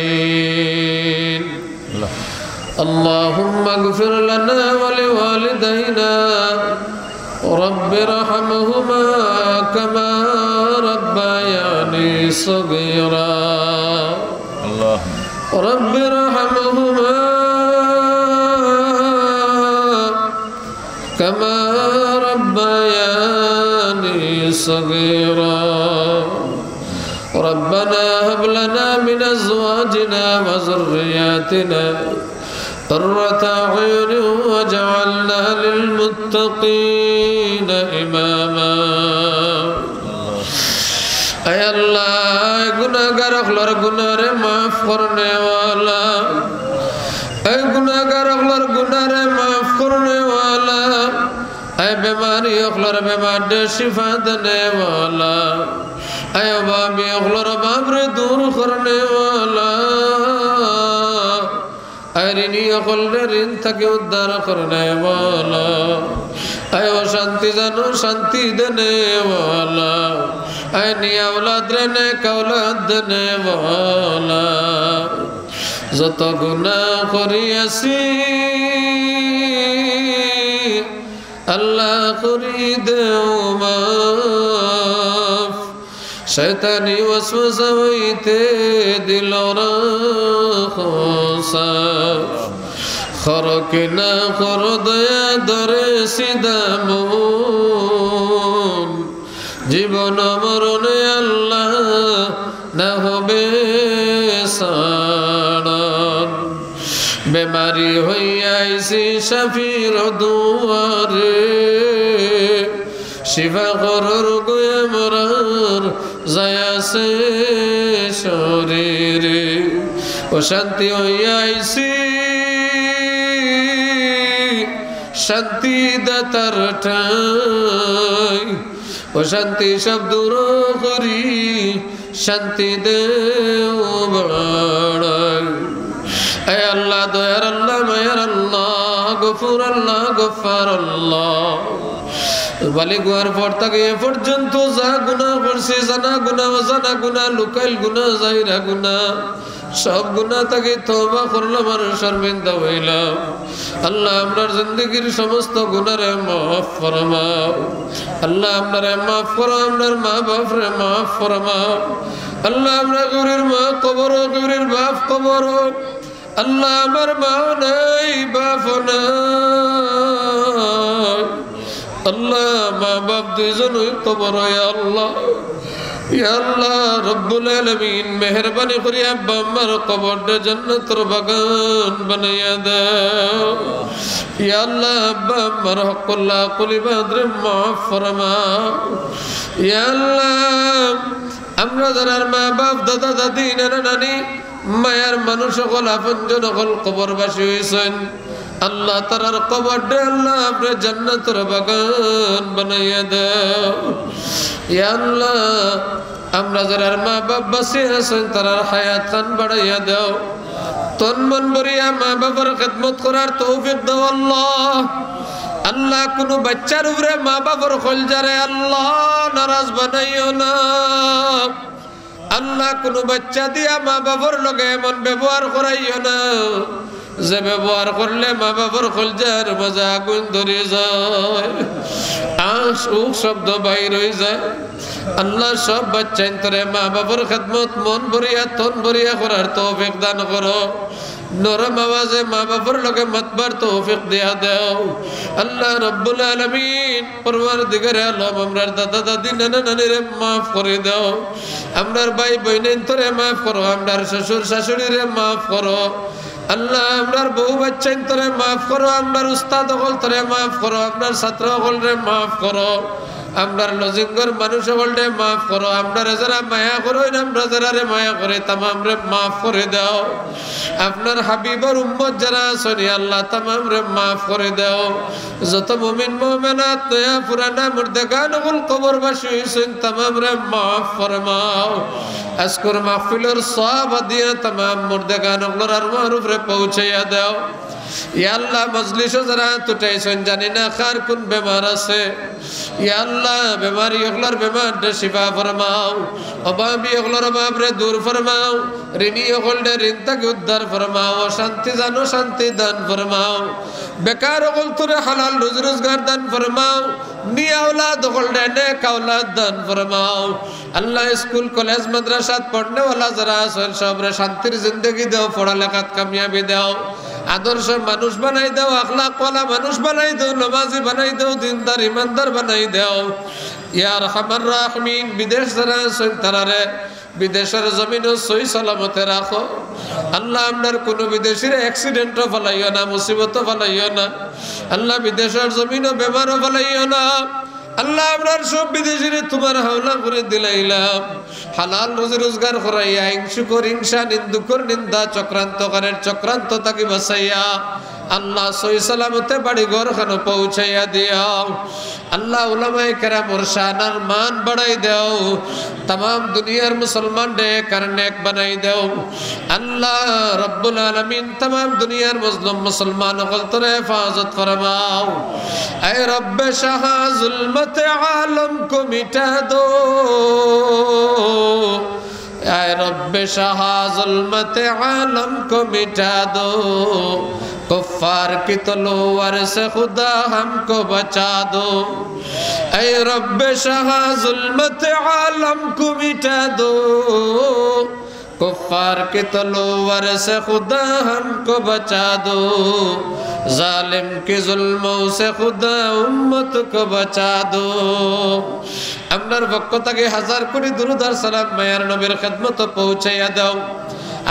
بالصالحين. اللهم اغفر لنا ولوالدينا. رب ارحمهما كما ربياني صغيرا. اللهم. رب ارحمهما كما ربياني صغيرا. ربنا هب لنا من أزواجنا وذرياتنا قرة أعين واجعلنا للمتقين إماما. আয় আল্লাহ, আয় গুনাগার অকলর গুনারে মাফ করনেওয়ালা, আয় গুনাগার অকলর গুনারে মাফ করনেওয়ালা, আয় বেমারি অকলর বেমাররে শিফা দেনেওয়ালা, আয় অভাবী অকলর অভাবরে দূর করনেওয়ালা, আয় ঋণী অকলরে ঋণ থাকি উদ্ধার করনেওয়ালা, আয় অশান্তি জানো শান্তি দেনেওয়ালা, আয় নি আওলাদরে নেক আওলাদ দেনেওয়ালা। যত গুনা করিয়াছি আল্লাহ করি দেও মাফ। শয়তানি ওয়াসওয়াসা হইতে দিল রাখো সাফ। করো কি না করো দয়া ধরে সিধা মন। জীবন মরণে আল্লাহ না হবে ছাড়ন। বেমারি হইয়া আইছি শাফির দুয়ারে, শিফা করর গো আমরার যাই আছে শরীরে। অশান্তি হইয়া আইছি, শান্তি দাতার ঠাই, অশান্তি সব দূর করি, শান্তি দেও বাড়াই। এ আল্লাহ, দয়ার আল্লাহ, মায়ার আল্লাহ, গফুর আল্লাহ, গফফার আল্লাহ। বালিগ অওয়ার পর থাকি এ পর্যন্ত যা গুনা করছি, জানা গুনা, অজানা গুনা, লুকাইল গুনা, জাহিরা গুনা, সব গুনা থাকি তওবা করলাম আর শর্মিন্দা অইলাম। আল্লাহ, আমরার জিন্দেগির সমস্ত গুনারে মাফ ফরমাও। আল্লাহ, আমরারে মাফ করো, আমরার মা বাপরে মাফ ফরমাও। আল্লাহ, আমরা গরিব মা কবরো, গরিব বাপ কবরো। আল্লাহ, আমার মাও নাই, বাপও নাই। আল্লাহ, মা বাপ দুইজনই কবরো, ইয়া আল্লাহ। ইয়া আল্লাহ, রব্বুল আলামিন, মেহেরবানি করি আব্বা আম্মার কবররে জান্নাতর বাগান বানাইয়া দেও। ইয়া আল্লাহ, আব্বা আম্মার হক্কল আকুল ইবাদরে মাফ ফরমাও। ইয়া আল্লাহ, আমরা যারার মা বাপ, দাদা দাদি, নানা নানি, মায়ার মানুষ অকল, আপনজন অকল কবরবাসী অইছইন। আল্লাহ, তারার কবররে আল্লাহ, আপনে জান্নাতর বাগান বানাইয়া দেও। ইয়া আল্লাহ, আমরা যারার মা বাপ বাঁচিয়া আছইন, তারার হায়াত খান বাড়াইয়া দেও। তন মন ভরিয়া মা বাপর খেদমত করার তৌফিক দেও আল্লাহ। আল্লাহ, কুনু বাইচ্চার উপরে মা বাপর কলজারে আল্লাহ নারাজ বানাইও না। আল্লাহ, কুনু বাইচ্চা দিয়া মা বাপর লগে এমন ব্যবহার করাইও না, যে ব্যবহার করলে মা বাপর কলজার মাঝে আগুন ধরি যায়, আশ উখ শব্দ বাইর অই যায়। আল্লাহ, সব বাইচ্চাইন্তরে মা বাপর খেদমত মন ভরিয়া তন ভরিয়া করার তৌফিক দান করো। নরম আওয়াজে মা বাপর লগে মাতবার তৌফিক দিয়া দেও। আল্লাহ রব্বুল আলামিন, পরওয়ারদিগারে আলম, আমরার দাদা দাদি, নানা নানিরে মাফ করি দেও। আমরার ভাই বইনাইন্তরে মাফ করো, আমরার শ্বশুর শাশুড়িরে মাফ করো। আল্লাহ, আমরার বউ বাইচ্চাইন্তরে মাফ করো, আমরার উস্তাদ অকলতরে মাফ করো, আমরার ছাত্র অকলরে মাফ করো। আমরার লজিঙ্গর মানুষ অকলরে মাফ করো, আমরারে যারা মায়া করইন, আমরা যারারে মায়া করি, তামামরে মাফ করি দেও। আপনার হাবিবর উম্মত যারা আছইন, ইয়া আল্লাহ, তামামরে মাফ করি দেও। যত মুমিন মুমিনাত, নয়া পুরানা মুর্দেগান অকল কবরবাসী অইছইন, তামামরে মাফ ফরমাও। আজকুর মাহফিলর সওয়াব দিয়া তামাম মুর্দেগান অকলর আরওয়াহর উপরে পৌঁছাইয়া দেও। ইয়া আল্লাহ, মজলিসো যারা আত উঠাইছইন, জানি না কার কুন বেমার আছে। ইয়া আল্লাহ, বেমারি অকলর বেমাররে শিফা ফরমাও, অভাবী অকলর অভাবরে দূর ফরমাও, ঋণী অকলরে ঋণ থাকি উদ্ধার ফরমাও, অশান্তি জানো শান্তি দান ফরমাও, বেকার অকলতরে হালাল রুজি রোজগার দান ফরমাও, নি আওলাদ অকলরে নেক আওলাদ দান ফরমাও। আল্লাহ, স্কুল, কলেজ, মাদ্রাসাত পড়নেওয়ালা যারা আছইন, সবরে শান্তির জিন্দেগি দেও, পড়ালেখাত কামিয়াবি দেও, আদর্শ মানুষ বানাই দেও, আখলাকওয়ালা মানুষ বানাই দেও, নমাজি বানাই দেও, দিনদার ইমানদার বানাই দেও। ইয়া আরহামার রাহিমিন, বিদেশ যারা আছইন, তারারে বিদেশর জমিনো সহি সালামতে রাখো। আল্লাহ, আমরার কুনু বিদেশিরে অ্যাক্সিডেন্টো ফালাইও না, মুসিবতো ফালাইও না। আল্লাহ, বিদেশর জমিনো বেমারো ফালাইও না। আল্লাহ, আমরার সব বিদেশিরে তুমার হাওলা করি দিলাইলাম। হালাল রুজি রোজগার করাইয়া, হিংসুকর হিংসা, নিন্দুকর নিন্দা, চক্রান্তকারীর চক্রান্ত থাকি বাঁচাইয়া, আল্লাহ, সহি সালামতে বাড়ি ঘরখানো পৌঁছাইয়া দিও। আল্লাহ, উলামায়ে কেরামর শান আর মান বাড়াই দেও। তামাম দুনিয়ার মুসলমানরে কার নেক বানাই দেও। আল্লাহ রাব্বুল আলামিন, তামাম দুনিয়ার মজলুম মুসলমান অকলতরে হেফাজত ফরমাও। اے رب شاہ ظلمت عالم کو مٹا دو، اے رب شاہ ظلمت عالم کو مٹا دو، کفار کی تلوار سے خدا ہم کو بچا دو، اے رب شاہ ظلمت عالم کو مٹا دو، کفار کی تلوار سے خدا ہم کو بچا دو، ظالم کے ظلموں سے خدا امت کو بچا دو۔ আমরার পক্ষ থাকি হাজার কোটি দুরুদ আর সালাম মায়ার নবীর খেদমতো পৌঁছাইয়া দাও।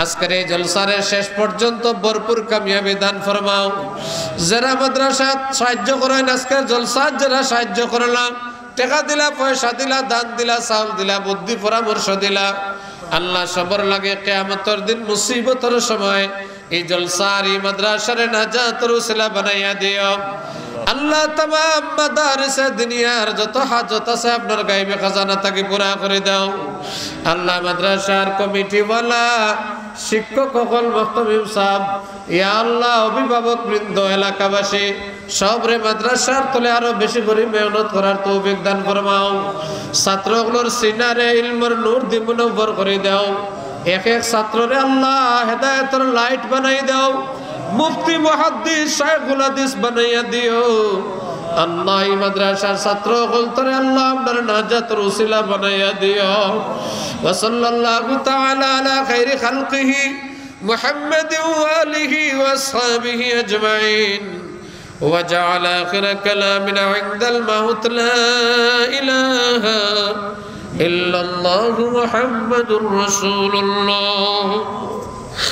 আজকের এই জলসারে শেষ পর্যন্ত ভরপুর কামিয়াবি দান ফরমাও। যারা মাদ্রাসাত সাহায্য করইন, আজকের জলসাত যারা সাহায্য করলা, টেকা দিলা, পয়সা দিলা, দান দিলা, চাউল দিলা, বুদ্ধি পরামর্শ দিলা, আল্লাহ, সবর লাগি কিয়ামতর দিন মুসিবতর সময় এই জলসার, এই মাদ্রাসারে নাজাতর উসিলা বানাইয়া দিও। আল্লাহ, তামাম মাদারিসে দিনিয়ার যত হাজত আছে আপনার গাইবি খাজানা থাকি পুরা করি দাও। আল্লাহ, মাদ্রাসার কমিটিওয়ালা, শিক্ষক অকল, মুহতামিম সাহেব, ইয়া আল্লাহ, অভিভাবক বৃন্দ, এলাকাবাসী, সবরে মাদ্রাসার তলে আরো বেশি করি মেহনত করার তৌফিক দান ফরমাও। ছাত্র অকলর সিনারে ইলমর নূর দি মুনাওয়ার করি দাও। এক এক ছাত্ররে আল্লাহ হেদায়েতর লাইট বানাই দাও। মুফতি মুহাদ্দিস শাইখুল হাদিস বানাইয়া দিও। আল্লাহ, এই মাদ্রাসার ছাত্র অকলতরে আল্লাহ আপনার নাজাতর উসিলা বানাইয়া দিও। وصلى الله تعالى على خير خلقه محمد وآله وأصحابه أجمعين، وجعل آخر كلامنا عند الموت لا إله إلا الله محمد رسول الله۔